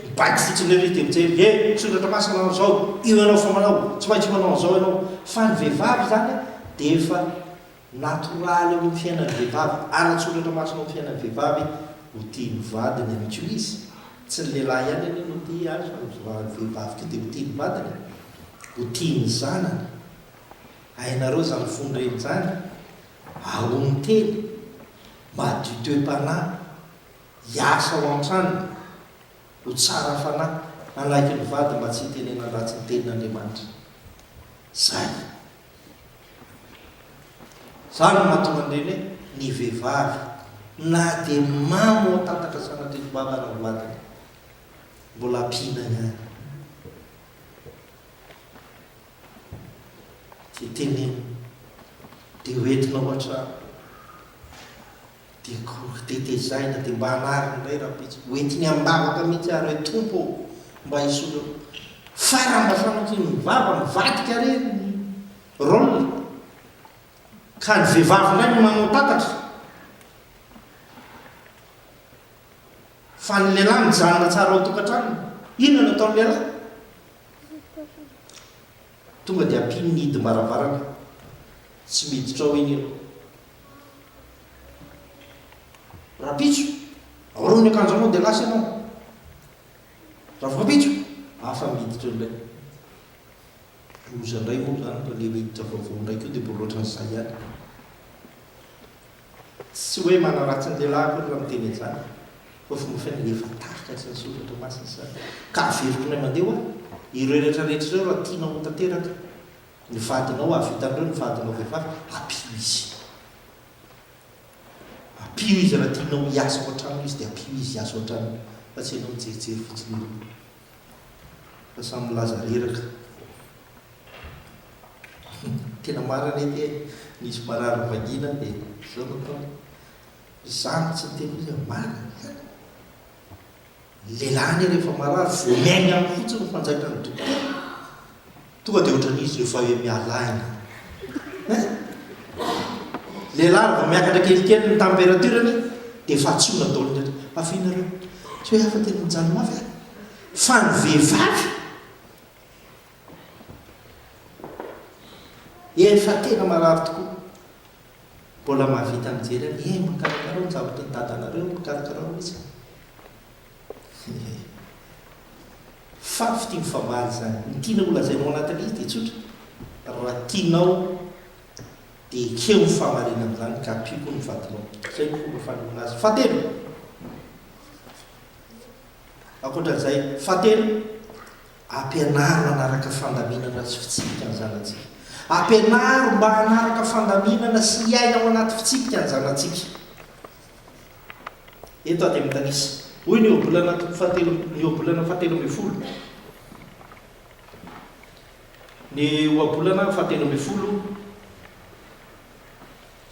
mibaiko fotsiny ery dia mijery, he, Soratra Masina manao izao, io ianao fa manao, tsy maintsy manao an'izao ianao. Fa ny vehivavy izany dia efa Natoraly eo amin'ny fiainan'ny vehivavy, ara-tsoratra masina ao amin'ny fiainan'ny vehivavy ho tia ny vadiny ihany koa izy. Tsy ny lehilahy ihany anie no tia azy fa ny vehivavy koa dia ho tia ny vadiny, ho tia ny zanany. Hainareo izany fon-dreny izany? Ahonon-tena, madio toe-panahy, hiasa ao an-tranony, ho tsara fanahy, hanaiky ny vady mba tsy hitenenan-dratsy ny tenin'Andriamanitra. Izay. Izany no mahatonga an'ireny hoe ny vehivavy na dia mamo ao tatatra sanatria ny vava na ny vadiny, mbola ampiana ihany. Dia teneno, dia hoentina ao an-trano. Dia koa dia tezaina dia mba anariny indray rahampitso. Ho entiny am-bavaka mihitsy ary hoe Tompo ô, mba esory eo. Fa raha mba sanatria ny vava mivadika re ny rôle ka ny vehivavy indray no manao tatatra fa ny lehilahy mijanona tsara ao an-tokantranony, inona no ataon'ny lehilahy? Tonga dia ampiany ny hidim-baravarana, tsy miditra ao iny aloha. Rahampitso, aory ny akanjonao dia lasa ianao. Rahampitso, hafa miditra indray. Loza indray moa izany raha ilay miditra vaovao indray koa dia mbola ohatran'izay ihany. Tsy hoe manaratsy ny lehilahy akory raha miteny an'izany, fa fomba fiainana efa takatry ny soratra masina izany. Ka averiko indray mandeha hoa, ireo rehetra rehetra ireo raha tianao ho tanteraka, Ny vadinao hahavita an'ireo ny vadinao vehivavy, ampio izy. Ampio izy raha tianao hiasa ao an-trano izy dia ampio izy hiasa ao an-trano fa tsy ianao mijerijery fotsiny ery. Fa samy milaza reraka. Tena marina anie ity e, nisy marary vangiana dia izao no ataony. Izaho no tsy niteny mihitsy hoe marina izany. Ny lehilahy anie rehefa marary vao miainga any fotsiny ny fanjaitran'ny dokotera tonga dia ohatran'izy efa hoe miala aina. Hein? Lehilahy raha vao miakatra kelikely ny température-ny dia efa antsoina daholo ny rehetra. Mafy nareo. Tsy hoe hafa tena mijaly mafy a. Fa ny vehivavy efa tena marary tokoa. Mbola mahavita mijery any, eh mba karakaraho ny zavatry ny dadanareo, mba karakaraho mihitsy. Hehe. Fa fitia mifamaly izany. Ny tiana ho lazaina ao anatin'ilay izy dia tsotra, raha tianao dia ekeo ny fahamarinan'izany ka ampio koa ny vadinao. Izay no fomba fanehoana azy. Fahatelo, ankoatran'izay, fahatelo, Ampianaro hanaraka fandaminana sy fitsipika ny zanatsika. Ampianaro mba hanaraka fandaminana sy hiaina ao anaty fitsipika ny zanatsika. Eto aho dia mitanisa. Hoy ny ohabolana toko fahatelo, ny ohabolana fahatelo ambinifolo. Ny ohabolana fahatelo ambinifolo,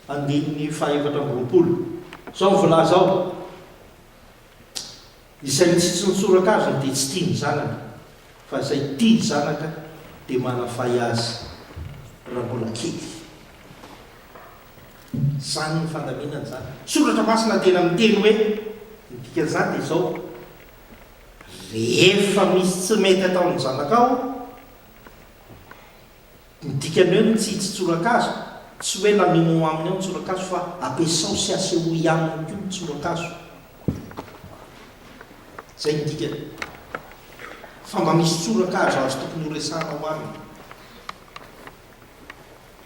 andininy fahaefatra amby roapolo. Izao ny voalaza ao. Izay mitsitsy ny tsorakazony dia tsy tia ny zanany, fa izay tia ny zanaka dia manafay azy raha mbola kely. Izany ny fandaminana izany. Soratra Masina tena miteny hoe, ny dikan'izany dia izao, rehefa misy tsy mety ataon'ny zanakao, Ny dikan'ny hoe mitsitsy tsorakazo, tsy hoe lamino aminy ao ny tsorakazo fa ampiasao sy asehoy aminy koa ny tsorakazo. Izay ny dikany. Fa mba misy tsorakazo azo tokony horesahana ao aminy.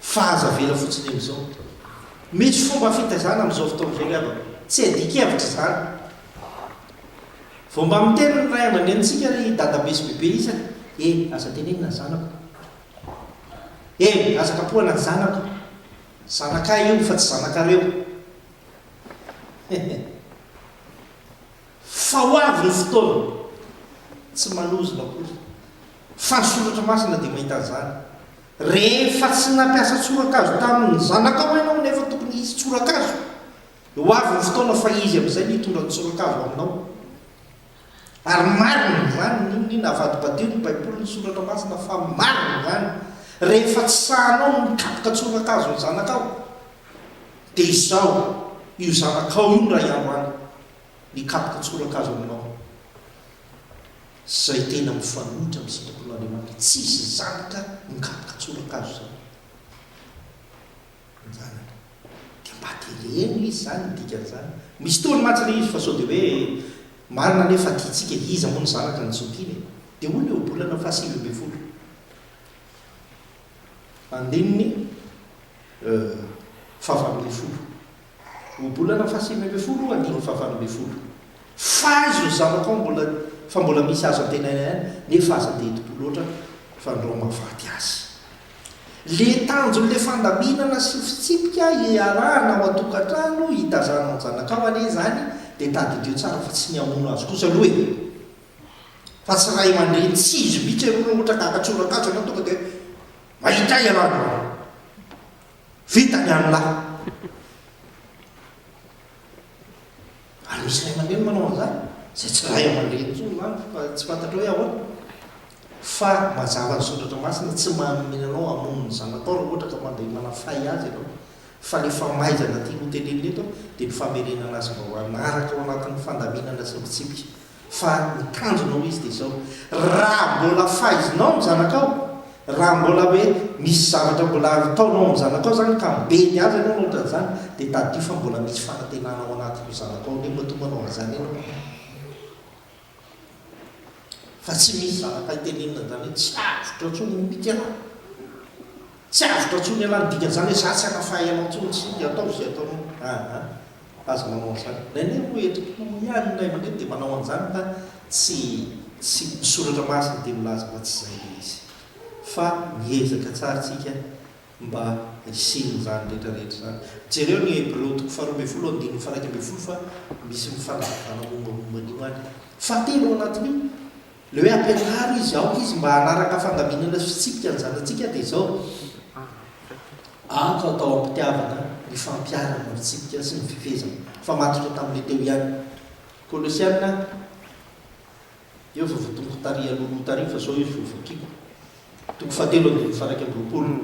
Fa aza avela fotsiny amin'izao. Misy fomba fitaizana amin'izao fotoana izao ry havana. Tsy adika-hevitra izany. Vao mba miteny ny ray aman-drenintsika ry dadabe sy bebe isany, E, aza tenenina ny zanako. E, aza kapohana ny zanako. Zanakay io fa tsy zanakareo. Hehe. Fa ho avy ny fotoana. Tsy manozona akory. Fa ny Soratra Masina dia mahita an'izany. Rehefa tsy nampiasa tsorakazo tamin'ny zanakao ianao nefa tokony hisy tsorakazo, ho avy ny fotoana fa izy amin'izay no hitondra ny tsorakazo aminao. Ary marina izany, n'inon'inona avadibadiho ny Baiboly, ny Soratra Masina fa marina izany. Rehefa tsy sahinao ny mikapoka tsorakazo ny zanakao, dia izao, io zanakao io indray andro any, mikapoka tsorakazo aminao. Izay tena mifanohitra amin'ny sitrapon'Andriamanitra. Tsisy zanaka mikapoka tsorakazo izany. Ny zanany. Dia mba tereno izy izany ny dikan'izany. Misy tohiny mantsy ilay izy fa sao dia hoe marina anie fa tiantsika e, iza moa ny zanaka no tsy ho tiana e. Dia hoy ny ohabolana faha-19. Andininy faha-18. Ohabolana faha-19, andininy faha-18. Faizo ny zanakao mbola fa mbola misy azo antenaina ihany nefa aza dia enti-po loatra fandrao mahafaty azy. Le tanjon'le fandaminana sy fitsipika iarahana ao an-tokantrano hitazanao ny zanakao anie izany dia tadidio tsara fa tsy ny hamono azy kosa aloha e! Fa tsy ray aman-dreny tsy izy mihitsy aloha raha ohatra ka haka tsorakazo ianao tonga dia mahita ahy ianao androany. Vita ny an'lah. Ary misy ray aman-dreny manao an'izany, izay tsy ray aman-dreny intsony izany fa tsy fantatrao hoe ahoana. Fa mazava ny soratra masina, tsy manome anao hamono ny zanakao raha ohatra ka mandeha manafay azy ianao. Fa ilay famaizana tiany hotenenina eto dia ny famerenana azy mba ho hanaraka ao anatin'ny fandaminana sy ny fitsipika. Fa ny tanjona hoy izy dia izao, raha mbola faizinao ny zanakao, raha mbola hoe misy zavatra mbola ataonao amin'ny zanakao izany ka mibedy azy ianao na ohatran'izany, dia tadidio fa mbola misy fanantenana ao anatin'io zanakao io matoa manao an'izany ianao. Fa tsy misy zanaka itenenina an'izany hoe tsy avotra intsony mihitsy ianao. Tsy avotra intsony ialahy, ny dikan'izany hoe za tsy hanafahy anao intsony, tsy ataovy izay ataonao. Aa. Aza manao an'izany. Indraindray moa entim-po ihany ny ray aman-dreny dia manao an'izany fa tsy tsy ny soratra masina dia milaza fa tsy izay ilay izy. Fa miezaka tsara isika mba hisian'izany rehetra rehetra izany. Jereo ny Hebreo toko faharoa ambin'ny folo andininy faha-iraika ambin'ny folo fa misy mifanazavana mombamomba an'io any. Fahatelo ao anatin'io, ilay hoe ampianaro izy, aoka izy mba hanaraka fandaminana sy fitsipika ny zanatsika dia izao. Aoka atao am-pitiavana ny fampiharana ny fitsipika sy ny fifehezana. Fa matotra tamin'ilay teo ihany. Kolosiana, Eo fa voatonoko tary alohaloha tary fa zao izy vao vakiko. Toko fahatelo andininy faha-21.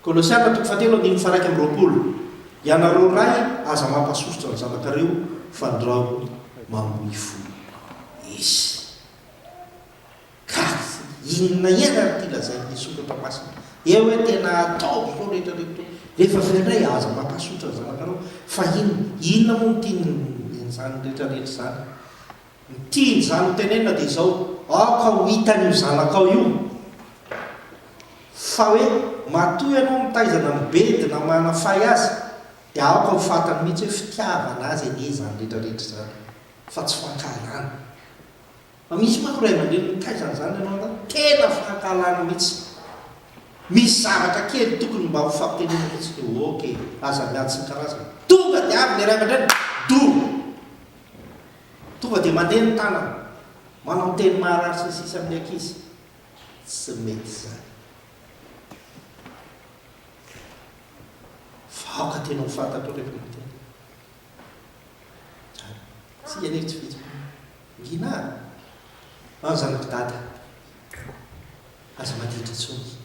Kolosiana toko fahatelo andininy faha-21. Ianareo ray, aza mampasosotra ny zanakareo, fandrao mamoy fo izy. Ka inona ihany ary ity lazain'ny soratra masina eo hoe tena ataovy izao rehetra rehetra izao, rehefa avy eo indray aza mampasotra ny zanakareo fa inona, inona moa no tian'izany rehetra rehetra izany? Ny tian'izany ho tenenina dia izao, aoka ho hitan'io zanakao io fa hoe matoa ianao mitaiza na mibedy na manafay azy dia aoka ho fantany mihitsy hoe fitiavana azy anie izany rehetra rehetra izany fa tsy fankahalana. Fa misy manko ray aman-dreny mitaiza an'izany ianao an, tena fankahalana mihitsy. Misy zavatra kely tokony mba ho fampitenenana mihitsy hoe ok, aza miady sy ny karazany. Tonga dia avy ilay ray aman-dreny, doro! Tonga dia mandeha ny tanana, manao teny maharary sy ny sisa amin'ny ankizy. Tsy mety izany. Fa aoka tena ho fantatrao rehefa miteny. Zany. Tsika anie tsy vitsy. Ngina a! Ao ny zanak'i Dada. Aza maditra intsony.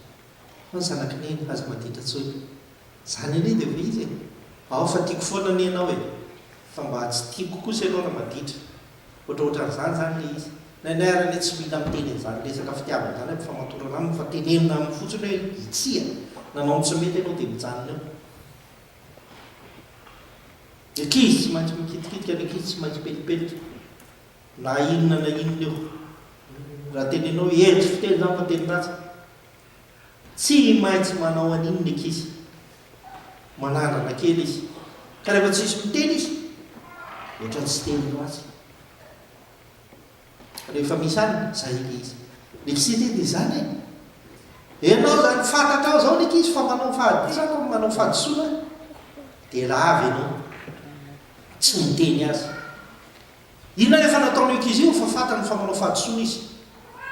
Ao ny zanak'i Neny, aza maditra intsony. Zany anie dia efa izy e. Ao fa tiako foana anie ianao e. Fa mba tsy tiako kosa ianao raha maditra. Ohatraohatran'izany izany ilay izy. Indraindray ary anie tsy mila miteny an'izany resaka fitiavana izany amin'ny famatorana aminy fa tenenina aminy fotsiny hoe tsia, nanao ny tsy mety ianao dia mijanona eo. Ny ankizy tsy maintsy mikitikitika, ny ankizy tsy maintsy pelipelika. Na inona na inona eo. Raha tenenao hoe eny tsy fiteny izany fa teny ratsy. Tsy maintsy manao an'iny ny ankizy. Manandrana kely izy. Ka rehefa tsisy miteny izy, ohatran'ny tsy teny ho azy. Rehefa misy any, zay ilay izy. Ny ankizy ity dia izany e. Ianao izany fantatrao izao ny ankizy fa manao fahadisoana, manao fahadisoana, dia lava ianao. Tsy miteny azy. Inona anefa nataon'io ankizy io fa fantany fa manao fahadisoana izy.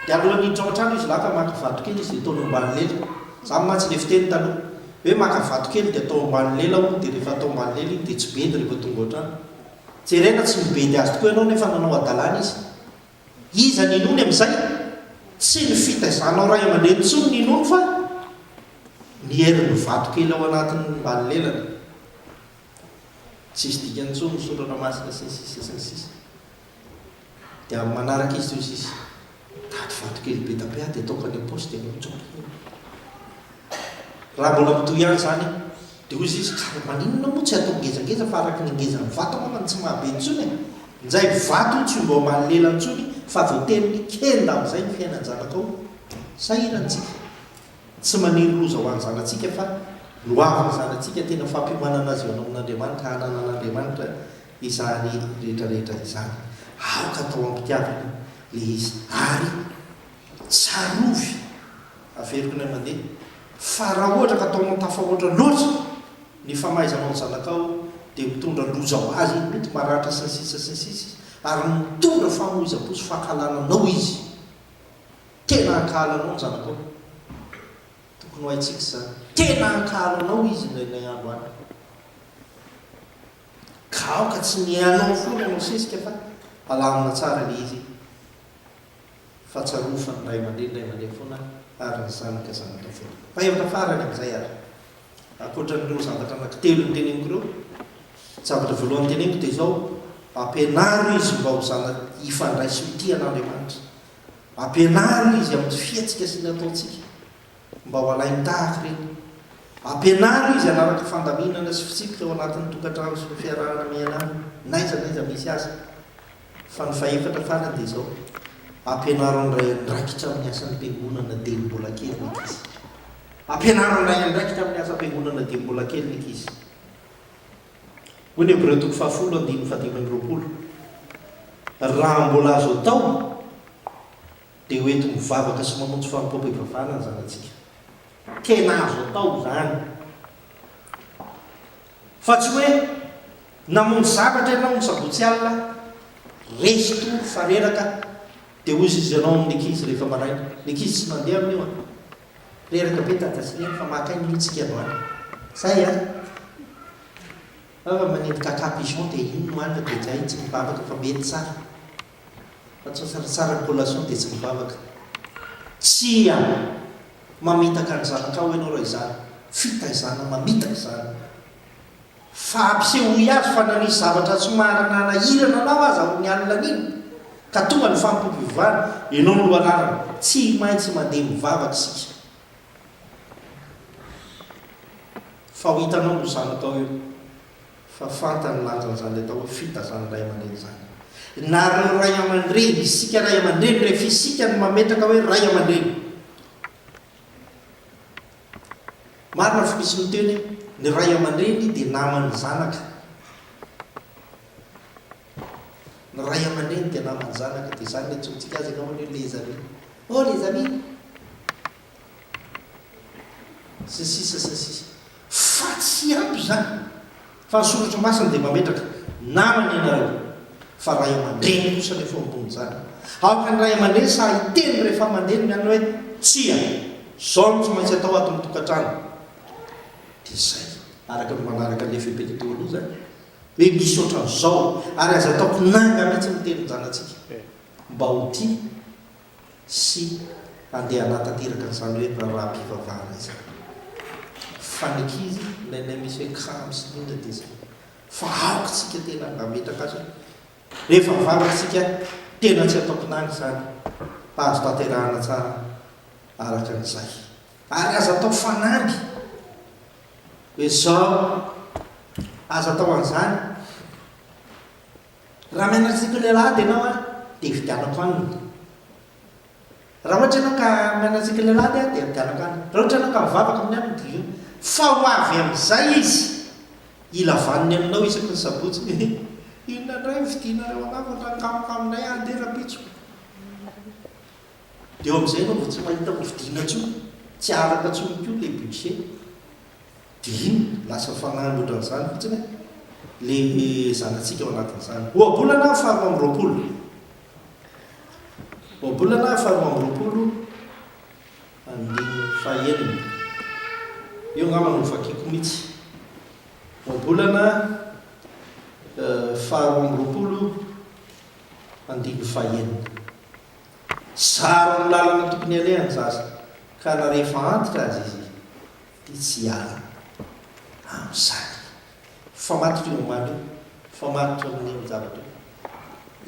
Dia alohan'ny hiditra ao an-trano izy laka maka vato kely izy dia ataony eo ambany lela. Izany mantsy ilay fiteny taloha. Hoe maka vato kely dia atao ambany lela hono dia rehefa atao ambany lela iny dia tsy bedy rehefa tonga ao an-trano. Jerena tsy mibedy azy tokoa ianao nefa nanao hadalana izy. Iza ny inoany amin'izay? Tsy ny fitaizanao ray aman-dreny intsony ny inoany fa ny herin'ny vato kely ao anatin'ny ambany lelany. Tsisy dikany intsony ny soratra masina sy ny sisa sy ny sisa. Dia amin'ny manaraka izy hoy izy, tady vato kely be da be aho dia ataoko any am-paosy dia mirotsaka eny. Raha mbola mitohy ihany izany dia hoy izy, ka maninona moa tsy atao ngezangeza fa araka ny ngezan'ny vato angamba no tsy mahabe intsony e! Njay vato io tsy mba omaly lela intsony fa voatery mikenda amin'izay ny fiainan-janakao. Sahirana tsika. Tsy maniry loza ho an'ny zanatsika fa ny ho avin'ny zanatsika tena fampiomanana azy eo amin'Andriamanitra hananan'Andriamanitra izany rehetra rehetra izany. Aoka atao am-pitiavana ilay izy ary tsarovy, averiko indray mandeha, fa raha ohatra ka ataonao tafahoatra loatra ny famaizanao ny zanakao dia mitondra loza ho azy iny, mety maratra sy ny sisa sy ny sisa izy ary mitondra famoizam-po sy fankahalana anao izy. Tena hankahala anao ny zanakao. Tokony ho haintsika izany. Tena hankahala anao izy indraindray andro any. Ka aoka tsy ny anao foana no sesika fa alamina tsara ilay izy. Fa tsarovy fa ny ray aman-dreny ray aman-dreny foana ary ny zanaka zanaka foana. Fa hevitra farany amin'izay ary. Ankoatran'ireo zavatra anankitelo noteneniko ireo, zavatra voalohany teneniko dia izao, ampianaro izy mba ho zana hifandray sy ho tia an'Andriamanitra. Ampianaro izy amin'ny fihetsika sy ny ataontsika mba ho alainy tahaka ireny. Ampianaro izy hanaraka fandaminana sy fitsipika ao anatin'ny tokantrano sy ny fiarahana miaina aminy, n'aiza n'aiza misy azy. Fa ny fahefatra farany dia izao, ampianaro handray andraikitra amin'ny asan'ny mpiangonana dieny mbola kely ny ankizy. Ampianaro handray andraikitra amin'ny asam-piangonana dieny mbola kely ny ankizy. Hoy ny Hebreo toko fahafolo andininy fahadimy amby 20, Raha mbola azo atao, dia ho enti-mivavaka sy mamonjy fanompoam-pivavahana ny zanatsika. Tena azo atao izany. Fa tsy hoe namonjy zavatra ianao ny sabotsy alina, resy tory fa reraka, dia hoy izy ianao amin'ny ankizy rehefa maraina. Ny ankizy tsy mandeha amin'io an. Reraka be dada sy neny fa maka aina aloha tsika androany. Zay an! Fa fa manendy caca pigeon dia iny no hanina dia zay tsy mivavaka fa mety tsara. Fa tsy tsaratsara ny collation dia tsy mivavaka. Tsia! Mamitaka ny zanakao ianao raha izany. Fitaizana mamitaka izany. Fa ampisehoy azy fa na nisy zavatra somary nanahirana anao aza ny alina an'iny, ka tonga ny fanompoam-pivavahana, ianao no lohalarana. Tsy maintsy mandeha mivavaka isika. Fa ho hitanao io zanakao io, fa fantany ny lanjan'izany atao hoe fitazan'ny ray aman-dreny izany. Nareo ray aman-dreny, isika ray aman-dreny, rehefa isika no mametraka hoe ray aman-dreny. Marina fa misy miteny hoe ny ray aman-dreny dia naman'ny zanaka. Ny ray aman-dreny dia naman'ny zanaka, dia izany no antsointsika azy angambany hoe les amis. Oh les amis! Sy ny sisa sy ny sisa. Fa tsy ampy izany. Fa ny soratra masina dia mametraka, namana ianareo, fa ray aman-dreny kosa anefa eo ambonin'izany. Aoka ny ray aman-dreny sahy hiteny rehefa mandeha ny an'ny hoe, tsia, izao no tsy maintsy atao ato amin'ny tokantrano. Dia izay, araka ny manaraka an'ilay fepetra teo aloha izany, hoe misy ohatran'izao, ary aza atao kinanga mihitsy ny tenin-janatsika, mba ho tia. sy handeha hanatanteraka an'izany hoe raharaham-pivavahana izany. Fa ny ankizy, indraindray misy hoe kamo sy ny inona dia izay. Fa aoka isika tena hametraka azy hoe rehefa mivavaka isika, tena tsy atao kinanga izany fa azo tanterahana tsara araka an'izay. Ary aza atao fanamby hoe izao, aza atao an'izany. Raha mianatra sekoly alahady ianao an, dia hividianako hanina. Raha ohatra ianao ka mianatra sekoly alahady an, dia hividianako hanina. Raha ohatra ianao ka mivavaka amin'ny alina dia io. Fa ho avy amin'izay izy. Hila vaniny aminao isaky ny sabotsy hoe inona indray ny fidinareo anah fa ohatran'ny kamokamonay aho andeha rahampitso. Dia eo amin'izay ianao vao tsy mahita ho vidiana intsony, tsy araka intsony koa ilay budget. Dia inona? Lasa fanamby ohatran'izany fotsiny ilay zanatsika ao anatin'izany. Ohabolana faharoa amby roapolo. Ohabolana faharoa amby roapolo andininy fahenina. Io angamba no vakiko mihitsy. Ohabolana faharoa amby roapolo andininy fahenina. Zaro amin'ny lalana tokony alehany ny zaza, ka na rehefa antitra aza izy dia tsy hiala amin'izany. Mifamatotra io ambany io, mifamatotra amin'io zavatra io.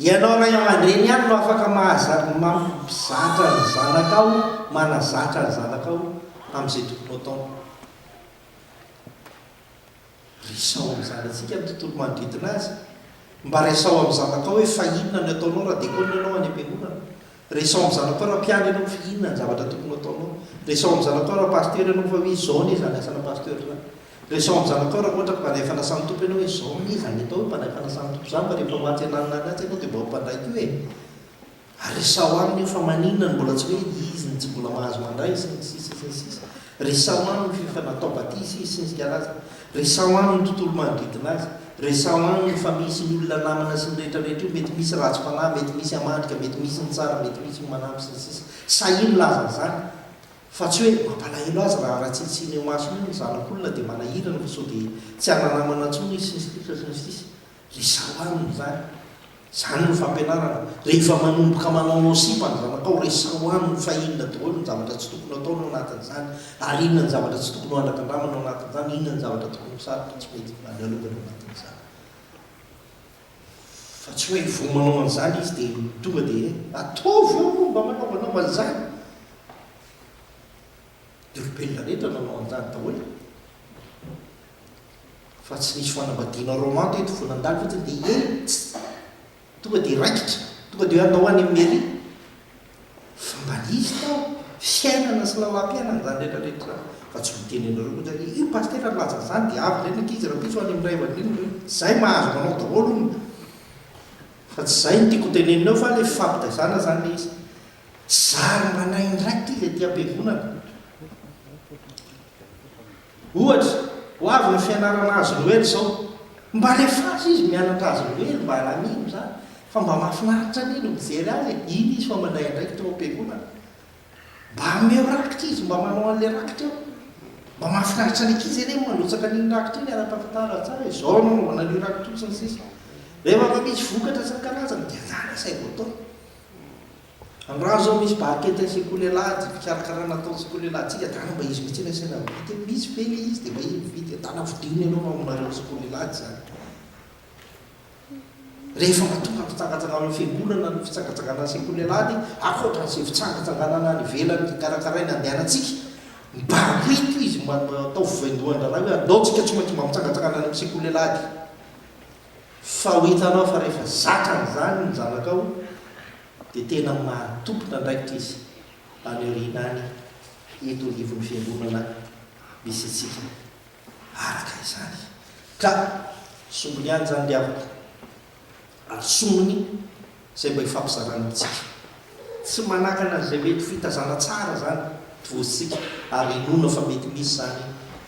Ianao ray aman-dreny ihany no afaka mahaza, mampizatra ny zanakao, manazatra ny zanakao amin'izay tokony ho ataony. Resaho amin'ny zanatsika ny tontolo manodidina azy. Mba resaho amin'ny zanakao hoe fa inona no ataonao raha dekona ianao any am-piangonana. Resaho amin'ny zanakao raha mpiandry ianao fa inona ny zavatra tokony ho ataonao. Resaho amin'ny zanakao raha pasitera ianao fa hoe izao anie izany asana pasteur izany. Resaho amin'ny zanakao raha ohatra ka mpandray fanasan'ny Tompo ianao hoe izao anie izany atao hoe mpandray fanasan'ny Tompo izany fa rehefa ho atsy ananona any atsy ianao dia mba ho mpandray koa e. Resaho aminy io fa maninona no mbola tsy hoe izy no tsy mbola mahazo mandray sy ny sisa sy ny sisa. Resaho aminy fa efa natao batisa izy sy ny karazany. Resaho aminy ny tontolo manodidina azy. Resaho aminy fa misy ny olona namana sy ny rehetra rehetra io mety misy ratsy fanahy, mety misy hamandrika, mety misy ny tsara, mety misy ny manampy sy ny sisa. Sahia milaza an'izany fa tsy hoe mampalahelo azy raha ratsitsiny eo imasony eo ny zanak'olona dia manahirana fa sao dia tsy hana-namana intsony izy sy ny sisa sy ny sisa. Resaho aminy izany. Izany no fampianarana. Rehefa manomboka manaonao sipa ny zanakao, resaho aminy fa inona daholo ny zavatra tsy tokony hataony ao anatin'izany, ary inona ny zavatra tsy tokony ho andrakandramana ao anatin'izany, inona ny zavatra tokony ho sarotra tsy mety andalovany ao anatin'izany. Fa tsy hoe vao manao an'izany izy dia tonga dia ataovy eo aloha mba manaovanao an'izany. Ny olombelona rehetra nanao an'izany daholo. Fa tsy nisy fanambadiana roman teto vao nandalo fotsiny dia eny tss tonga dia raikitra, tonga dia hoe andao any amin'ny mairie. Fa mba nisy tao fiainana sy lalam-piainana izany rehetra rehetra izany. Fa tsy miteny anareo koa zany hoe io pasitera nilaza an'izany dia avy indray ny ankizy rahampitso any amin'ny ray aman-dreniny hoe izay mahazo manao daholo hono. Fa tsy izay no tiako hotenenina eo fa ilay fifampitaizana izany ilay izy. Zary manaindraikitra izy aty am-piangonana. Ohatra, ho avy ny fianarana hazo noely izao. Mba alefaso izy mianatra hazo noely mba alamino izany fa mba mahafinaritra anie no mijery azy e! Iny izy fa mandray andraikitra ao am-piangonana. Mba ameo rakitra izy mba manao an'ilay rakitra eo. Mba mahafinaritra ny ankizy anie ny mandrotsaka an'iny rakitra iny ara-pahafantarana tsara hoe izao no anaovana an'io rakitra io sy ny sisa. Rehefa mba misy vokatra sy ny karazany dia anjara asaivo ataony. Androany zao misy barquette sekoly alahady, fikarakarana ataon'ny sekoly alahadintsika, dana mba izy mihitsy no asaina mividy e, misy ve le izy dia mba izy mividy e, dana vidio ny anao fa aminareo sekoly alahady izany. Rehefa mba tonga ny fitsangatsanganan'ny fiangonana, ny fitsangatsanganan'ny sekoly alahady, ankoatran'izay fitsangatsanganana any ivelany karakaraina andehanantsika, mba hoento izy mba ataovy vaindohan-draharaha hoe andao tsika tsy maintsy mba mitsangatsangana any amin'ny sekoly alahady. Fa ho hitanao fa rehefa zatra an'izany ny zanakao dia tena maha-tompon'andraikitra izy any aoriana any eto anivon'ny fiangonana misy antsika araka izany. Ka sombiny ihany izany ry havako ary sombiny izay mba ifampizarana amintsika. Tsy manakana an'izay mety fitazana tsara izany tovozintsika ary inoana fa mety misy izany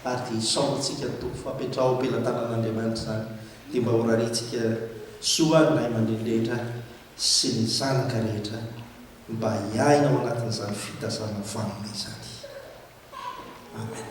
ary dia isaorantsika ny Tompo fa apetraho am-pelatanan'Andriamanitra izany dia mba ho rariantsika soa ny ray aman-dreny rehetra sy ny zanaka rehetra mba hiaina ao anatin'izany fitazana vanona izany. Amen.